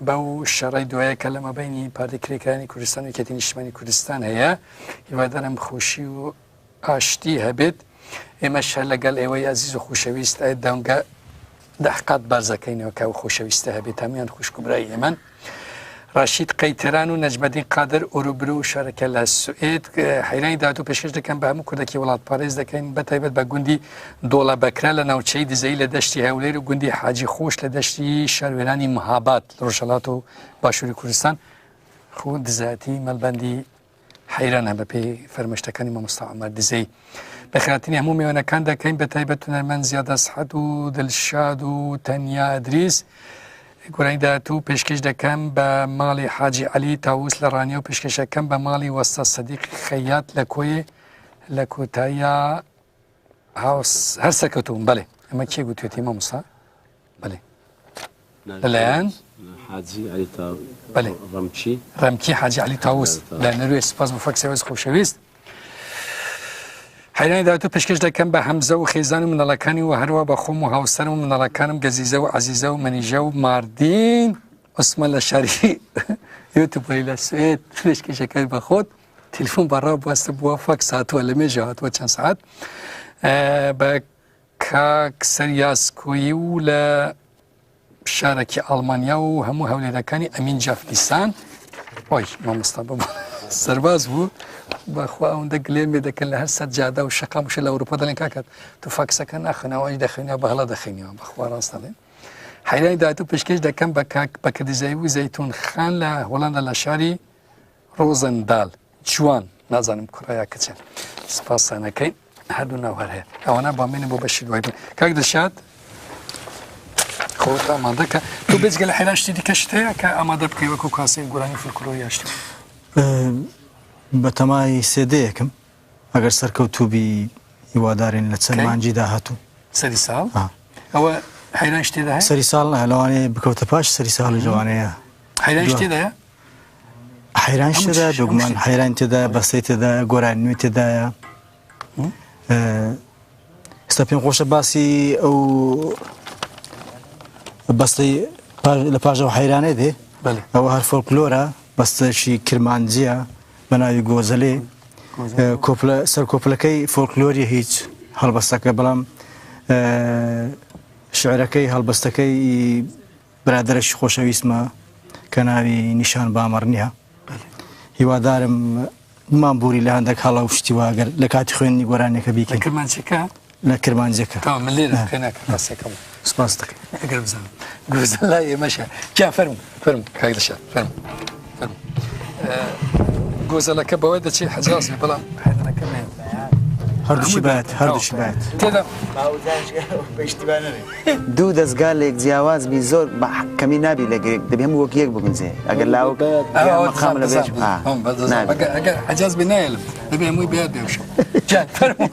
Speaker 1: بەو شەڕی دوایە کە لە مابینی پارتی کرێکارانی کوردستان و یەکێتی نیشتمانی کوردستان هەیە هیوادارم خۆشی و ئاشتی هەبێت ئێمەش هەر لەگەڵ ئێوەی ئازیز و خۆشەویست دەنگە دەحقات بەرزەکەینەوە کە ئەو خۆشەویستە هەبێت هەمویان خوشک و برای ئێمەن. ڕەشید قەیتەران و نەجمەدین قادر ئۆروبرو و شارەکە لە سوئێد حەیرانی داهاتوو پێشکەش دەکەن بە هەموو کوردەکی وڵاتپارێز دەکەین بە تایبەت بە گوندی دۆڵە بەکرا لە ناوچەی دزەیی لە دەشتی هەولێر و گوندی حاجی خۆش لە دەشتی شاروێرانی مهاباد لە ڕۆژهەڵات و باشووری کوردستان خۆ دزایەتی مەڵبەندی حەیرانە بە پێی فەرمایشتەکانی مامۆستا عومەر دزەیی. بەخێرهاتنی هەموو میوانەکان دەکەین بە تایبەت هونەرمەند زیاد ئەسعەد و دلشاد و تەنیا ئەدریس. گۆرانی داهاتوو پێشکەش دەکەم بە ماڵی حاجی عەلی تاووس لە ڕانیە و پێشکەشەکەم بە ماڵی وەستا سەدیقی خەیات لە کۆیێ لە کۆتاییا هاوس هەر سەرکەوتوو بن. بەڵێ ئەمە کێ گوتوێتی مامۆستا؟ بەێ لەلایەن
Speaker 2: حاجی علی تا
Speaker 1: بەێ
Speaker 2: ڕەمکی
Speaker 1: ڕەمکی حاجی علی تاوس لە نەروێ سپاس بۆ فەکسەوەز خۆشەویست حەیرانی داهاتوو پێشکەش دەکەم بە هەمزە و خێزان و مناڵەکانی و هەروە بە خۆم و هاوسەرم و مناڵەکانم گەزیزە و عەزیزە و مەنیژە و ماردین عوسمان لە شاری یوتوبەری لە سوێد پێشکەشەکەی بە خۆت تەلفۆن بەڕا بوەستە بووە فەکس هاتووە لە مێژە هاتووە چەند سعات بە کاک سەریاس کۆیی و لە شارەکی ئەڵمانیا و هەموو هەولێرەکانی ئەمین جاف دیسان ئۆی مامۆستا ببوو سەرباز بوو بەخوا ئەوەندە گلێم لێ دەکەن لە هەر سەر جادە و شەقام وشە لە ئەوروپا دەڵێن کاکە تو فاکسەکە ناخەنەوە ئەویش دەخەینەوە بە هەڵە دەخەینەوە بەخوا ڕاست دەڵێن حەیرانی داهاتوو پێشکێش دەکەم بە کاک بەکر دزەیی و زەیتون خان لە هۆڵەندا لە شاری ڕۆزندال جوان نازانم کوڕە یا کچە سپاسانەکەی هەردوو ناو هەر هەیە ئەوانە بامێنە بۆ بەشی دوای بن کاک دلشاد خۆت ئامادە کە تۆ بێجگە لە حەیران شتی دیکەشت هەیە کە ئامادە بکەی وەکو کاسەی گۆرانی فولکلۆر یا شتی
Speaker 10: بەتەمای سێدەیەکم ئەگەر سەرکەوتوو بی هیوادارین لە چەند
Speaker 1: کەی؟
Speaker 10: مانگی داهاتوو.
Speaker 1: سەری ساڵ؟
Speaker 10: ئا.
Speaker 1: ئەوە حەیرانیش تێدا هەیە؟
Speaker 10: سەری ساڵ نا لەوانەیە بکەوتە پاش سەری ساڵیش لەوانەیە
Speaker 1: حەیرانیش
Speaker 10: دوا.
Speaker 1: تێدایە؟
Speaker 10: حەیرانیش
Speaker 1: هەموو
Speaker 10: تێدایە
Speaker 1: چ- هەموو
Speaker 10: بێگومان
Speaker 1: شتێک.
Speaker 10: حەیران تێدایە بەستەی تێدایە گۆرانی نوێی تێدایە ئێستا پێم خۆشە باسی ئەو بەستەی لە پاش ئەو حەیرانەی دێ
Speaker 1: بەلێ.
Speaker 10: ئەوە هەر فۆلکلۆرە بەستەیەکی کرمانجییە بە ناوی گۆزەلێ کۆپلە سەر کۆپلەکەی فۆلکلۆری هیچ هەڵبەستەکە بەڵام شعرەکەی هەڵبەستەکەی برادەرێکی خۆشەویستمە کە ناوی نیشان بامەڕنیە هیوادارم بمان بوری لە هەندێک هەڵە و شتی وا گەر لە کاتی خوێندنی گۆرانیەکە
Speaker 1: لە
Speaker 10: بیکەین
Speaker 1: کرمانجەکە
Speaker 10: لە کرمانجەکە
Speaker 1: تەواو من لێرە خوێناکە ڕاستەکەم
Speaker 10: سپاس دەکەم
Speaker 1: ئەگەر بزانم گوزە لای ئێمەشە گیان فەرموو فەرموو کاک دڵشاد فەرموو فەرموو گۆزەلەکە بەوە دەچێت حەجاز بێ بەڵام حەیرانەکە نێ
Speaker 10: هەردووشی بایەت هەردووشی بایەت
Speaker 1: تێدا
Speaker 4: دوو دەزگا لێک جیاواز بی زۆر بە کەمی نابی لە گرێک دەبێ هەموو وەک یەک بگونجێ ئەگەر لاوک یان مەقام لە بێژ نابی.
Speaker 1: ئەگەر حەجاز بێ نایەلم دەبێ هەمووی بەیاد بێ شەو گیان فەرموو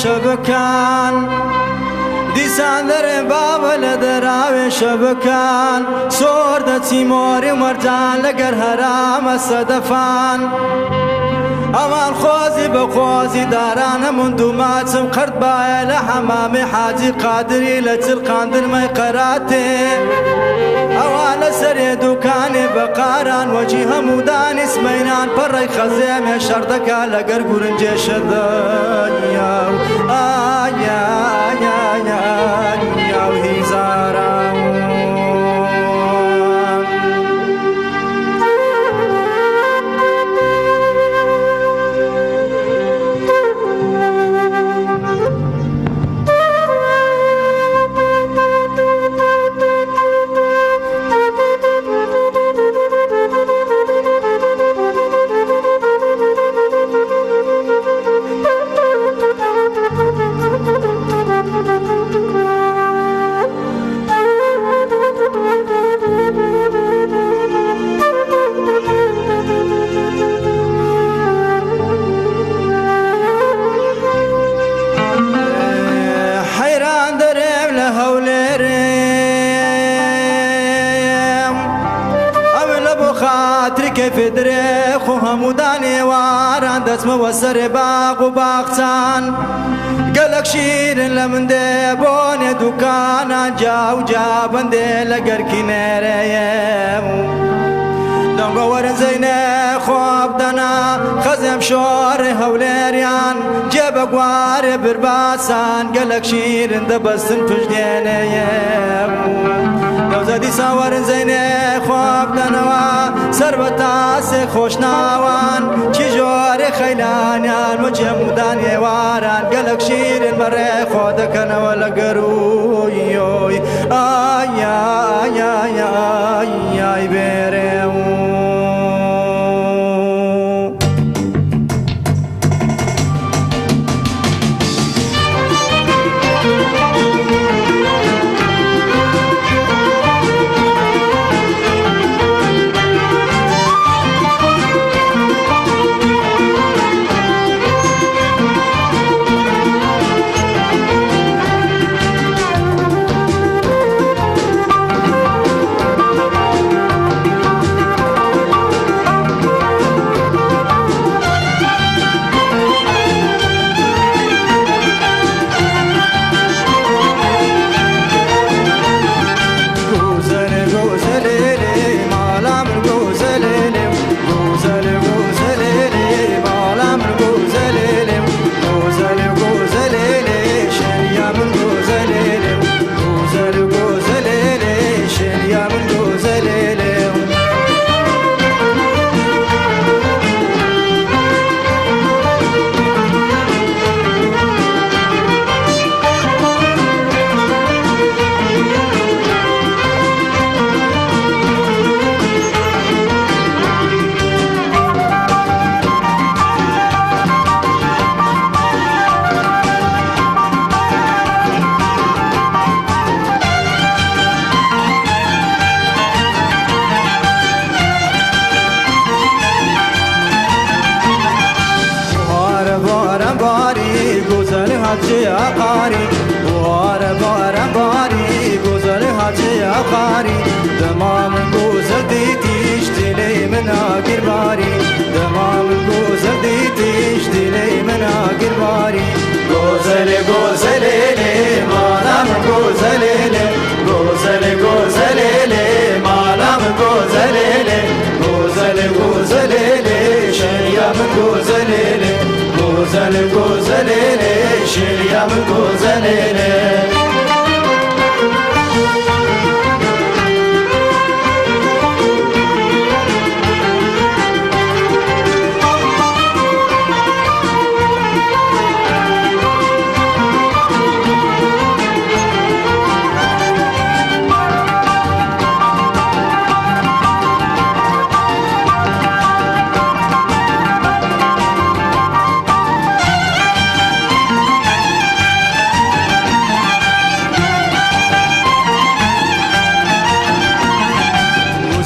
Speaker 7: شەبکان دیسان دەرێ بابە لە دەراوێ شەبکان سۆر دەچی مۆری و مەرجان لەگەر هەرامە سەدەفان ئەوان خۆزی بە خۆزی دارانە من دوو ماچم قرد بایە لە حەمامی حاجی قادری لە چلقاندرمەی قەراتێ ئەوان لە سەرێ دوکانێ بە قاران وەجی هەموو دانی سمەینان پەڕەی خەزێمێ شەڕ دەکا لەگەر گورنجێ شەدەیا و ئایا یا و هیزاران. حەیران دەرێم لە هەولێرێم ئەم لە بۆ خاتری کەفێ درێ خۆ هەموو دانێواران دەچمەوە سەرێ باغ و باخچان گەلەک شیرن لە من دێ بۆنێ دوکانان جا و جا بەندێ لە گەرکی نێرەیەم دەنگۆ وەرن زەینێ خۆ بدەنا خەزێم شۆڕێ هەولێریان جێ بە گوارێ برباسان گەلەک شیرن دەبەستن پشتێنەیەم دەوزە دیسان وەرن زەینێ خۆ بدەنەوە سەر بە تاسێ خۆشناوان چی ژۆرێ خەیلانیان و جێمودان ێواران گەلەک شیرن بەڕێ خۆ دەکەنەوە لە گەروی ئای ئای ئای ئای ئای بێرێ.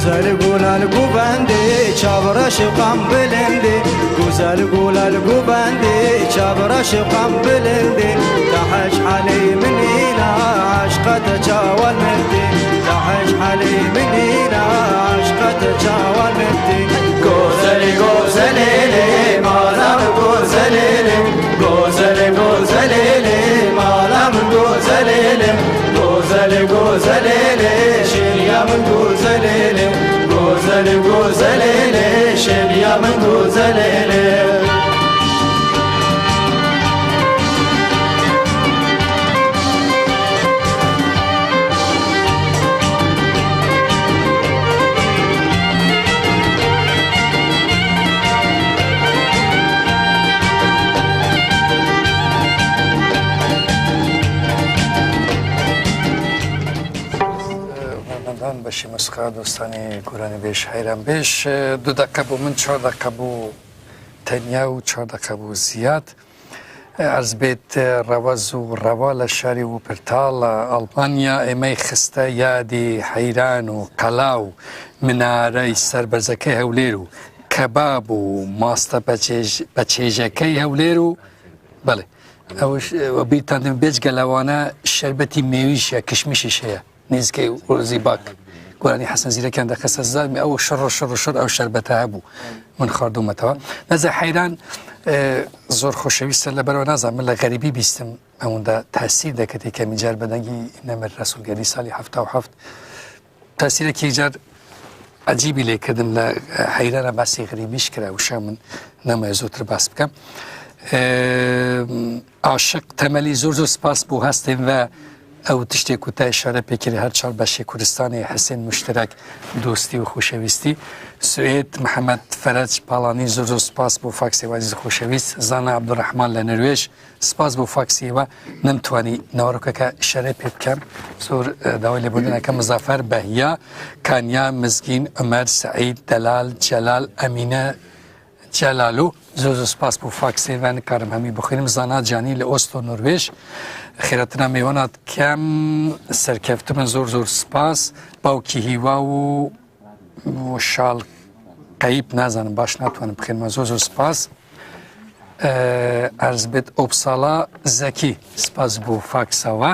Speaker 7: گوزەل گوڵال گوبەندێ چاوڕەش قەم بلندێ گوزەل گوڵال گوبەندێ چاوڕەش قەم بلندێ تەحش حەلی منینا عشقەتە چاوەل مردێ تەحش حەلی منینا عشقەتە چاوەل مردێ گوزەل گوزەلێلێ مالم گوزەلێلێ گوزەل گوزەلێلێ مالم گوزەلێلێ گوزەل گوزەلێلێ شێریا من گوزەلێلێ گوزەل گوزەلێلێ شێریا من گوزەلێلێ.
Speaker 1: هونەرمەندان بەشی مۆسیقا دۆستانی گۆرانی بێژ حەیران بێژ دوو دەقە بۆ من چوار دەقە بۆ تەنیا و چوار دەقە بۆ زیاد ئەرز بێت ڕەوەز و ڕەوا لە شاری وپرتاڵ لە ئەڵمانیا ئێمەی خستە یادی حەیران و قەلا و منارەی سەربەرزەکەی هەولێر و کەباب و ماستە بەچێژەکەی هەولێر و بەڵێ ئەوش بیرتان دێم بێجگە لەوانە شەربەتی مێویش یا کشمیشیش هەیە نزیکەی ڕۆزی باک گۆرانی حەسەن زیرەکیان دەخستە زامی ئەو شڕ شڕ شڕ ئەو شەربەتە هەبوو من خواردومەتەوە نەزە حەیران زۆر خۆشەویستە لەبەرەوە نازانم من لە غەریبی بیستم ئەوەندە تاسیر دەکەێت کەمی جار بەدەنگی نەمر ڕەسوولگەری ساڵی 77 تاسیرێکی جار عجیبی لێکردم لە حەیرانە باسی غەریبیش کرا وشە من نەمەوێت زۆرتر باس بکەم عاشق تەمەلی زۆر زۆر سپاس بۆ هەستێن و ئەو تشتێک و تا ئشارە پێکرد هەر چوار بەشی کوردستانی حسێن مشترک دۆستی و خۆشەویستی سوێد محەممەد فەرەج پاڵانی زۆر زۆر سپاس بۆ فاکسی وازیز خۆشەویست زانا عەبدولڕەحمان لە نەروێژ سپاس بۆ فاکسی ئێوە نەمتوانی ناوەڕۆکەکە ئشارەی پێ بکەم زۆر داوای لێبوردن ئەکەم مزافەر بەهیا کانیا مزگین عومەر سەعید دەلال جەلال ئەمینە جەلالو زۆر زۆر سپاس بۆ فاکسێ و نکارم هەمی بخوێنم زانا جانی لە ئۆستۆ نۆروێژ خێراتنا مێوانات کەم سەرکەفتبن زۆر زۆر سپاس باوکی هیوا و شاڵ قەیب نازانم باش ناتوانم بخێنمە زۆر زۆر سپاس ئەرز بێت ئۆپساڵا زەکی سپاس بۆ فاکسەوە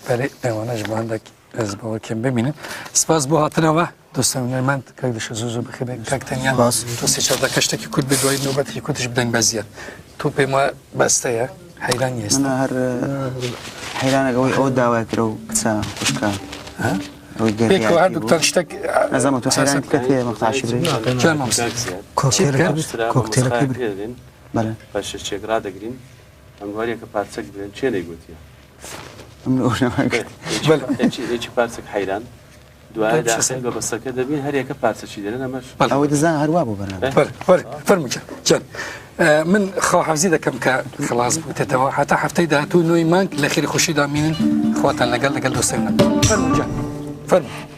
Speaker 1: بەێ ئەوانەش بۆ هەندێک ئەز بەوە کەم ببینن سپاس بۆ هاتنەوە دۆستان هونەرمەند کاک دەشە زۆر زۆر بەخێر بێن کاک تەنیا تۆ سێ چوار دەقە شتێکی کورت بێ دوای نۆبەتێکی کورتش بدەین بە زیاد تۆ پێم وایە بەستەیە حەیران نیە ئێستا
Speaker 4: من هەر حەیرانێک ئەوەی ئەوە داوای کرد و کچە خوشکە ئەوەی
Speaker 1: پێکەوە
Speaker 4: گەردیاتی
Speaker 1: هەردووکتان
Speaker 4: بوو
Speaker 1: شتێک
Speaker 4: نازانم تۆ حەیرانت کەت هەیە مەقتەعشی برێ
Speaker 1: جان مامۆستا چی بکەن؟
Speaker 4: کۆکتێلەکەی برێ بەڵێ
Speaker 2: باشە چێک ڕادەگرین ئەنگۆ هەریەکە پارچەک برێن کێ نەیگوتیە
Speaker 4: من ئەو نەماگوت.
Speaker 2: یەکی پارچەک حەیران دوایە داخل بە بەسەکە دەبین هەریەکە پارچەکی دەرێن ئەمەش
Speaker 4: ئەوەی دەزان هەر وا بوو بەرنامە.
Speaker 1: فەرموو جان جان من خواحافزی دەکەم کە خلاص بووتێتەوە هەتا هەفتەی داهاتوو نۆی مانگ لە خێری خۆشیدا مینن خواتان لەگەڵ لەگەڵ دۆستێنم فەرموو جان فەرموو.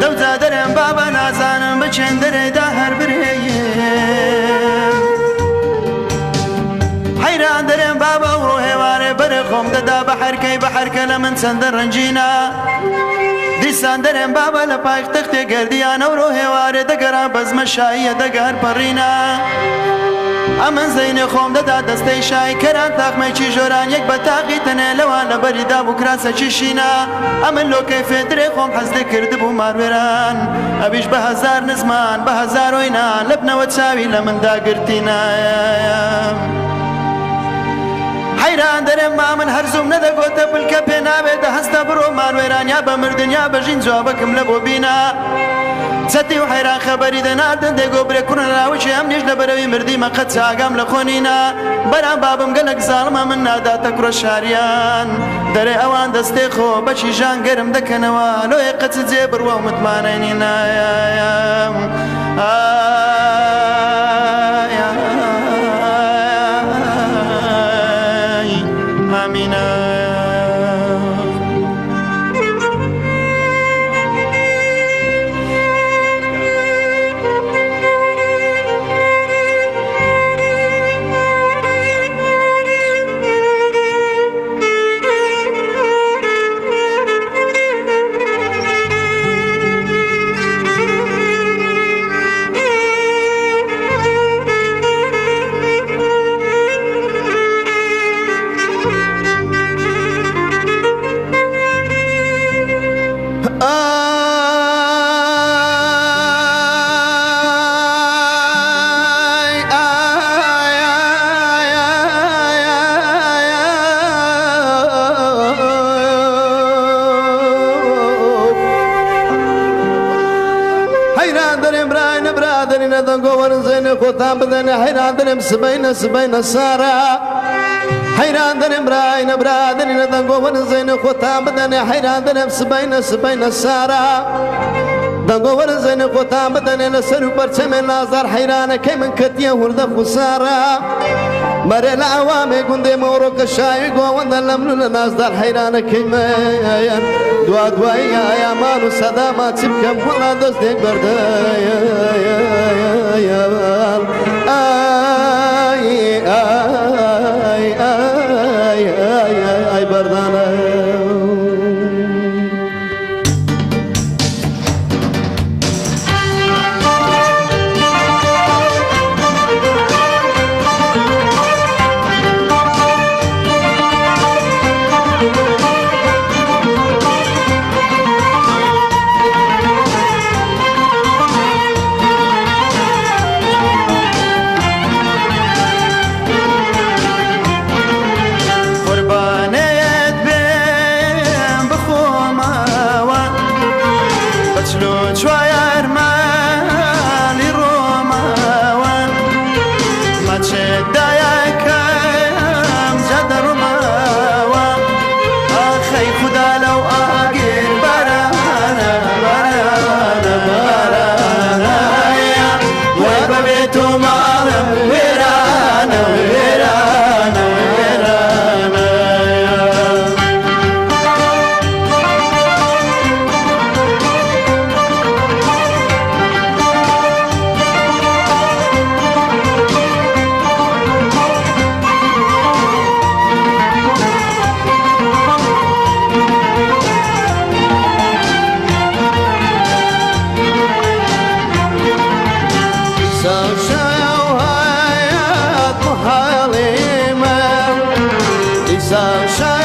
Speaker 7: دەوجا دەرێم بابە نازانم بچێن دەرێدا هەر برێ حەیران دەرێم بابە ئەوڕۆ هێوارێ بەرێ خۆم دەدا بە حەرکەی بە حەرکە لە من چەندە ڕەنگینە دیسان دەرێم بابە لە پایخ تەختێ گەردیان ئەوڕۆ هێوارێ دەگەرا بەزمە شاییە دەگەر پەڕینە. ئەمن زەینێ خۆم دەدا دەستەی شای کەران تاقمێکی ژۆران یەک بە تاقی تەنێ لەوان لەبەری دابوو کراسەکی شینا ئەمن لۆ کەیفێ درێ خۆم حەز دەکردبوو ماروێران ئەویش بە هەزار نزمان بە هەزارۆینا لەبنەوە چاوی لە من داگرتینا. حەیران دەرێم مامن هەر زووم نەدەگۆتە پلکە پێ ناوێ دە هەستە بڕۆ ماروێران یا بە مردن یا بە ژین جوابەکم لە بۆ بینا چەتی و حەیران خەبەری دەناردن دەگۆ برێ کوڕە لاوکی ئەمنیش لە بەرەوی مردیمە قەت چاگام لە خۆ نینا بەرام بابم گەلەک زاڵمە من ناداتە کوڕە شاریان دەرێ ئەوان دەستێ خۆ بەچی ژان گەرم دەکەنەوە لۆیە قەچ جێ بڕوا و متمانەی نینا ئامینە.
Speaker 6: حەیران دەرێم براینە برادەرینە دەنگۆ وەرن زێنێ خۆتان بدەنێ حەیران دەرێم سبەینە سبەینە سارا حەیران دەرێم براینە برادەرینە دەنگۆ وەرن زێنێ خۆتان بدەنێ حەیران دەرێم سبەینە سبەینە سارا دەنگۆ وەرن زێنێ خۆتان بدەنێ لەسەر و پەرچەمێ نازار حەیرانەکەی من کەتیە هوردە خوسارا مەرێ لە ئەوامێ گوندێ مۆڕۆکە شاوی گۆوەندە لەمن و لە نازدار حەیرانەکەی من دوا دوایی ئایامان و سەداما چ بکەم وەڵا دەستێک بەردەیان ئای ئای ئای ئای ئای بەردانە.
Speaker 7: قوربانت بێم بخۆمەوە بە 44 مالی ڕۆمەوە ماچێت دایەکەم جا دەڕۆمەوە ئاخەی خودا لەو ئاگر بارانە بارانە بارانە وای بەبێ تۆ ماڵم وێرانە وێرانە وێرانە.
Speaker 6: دیسان شەو هات محاڵی من دیسان شەو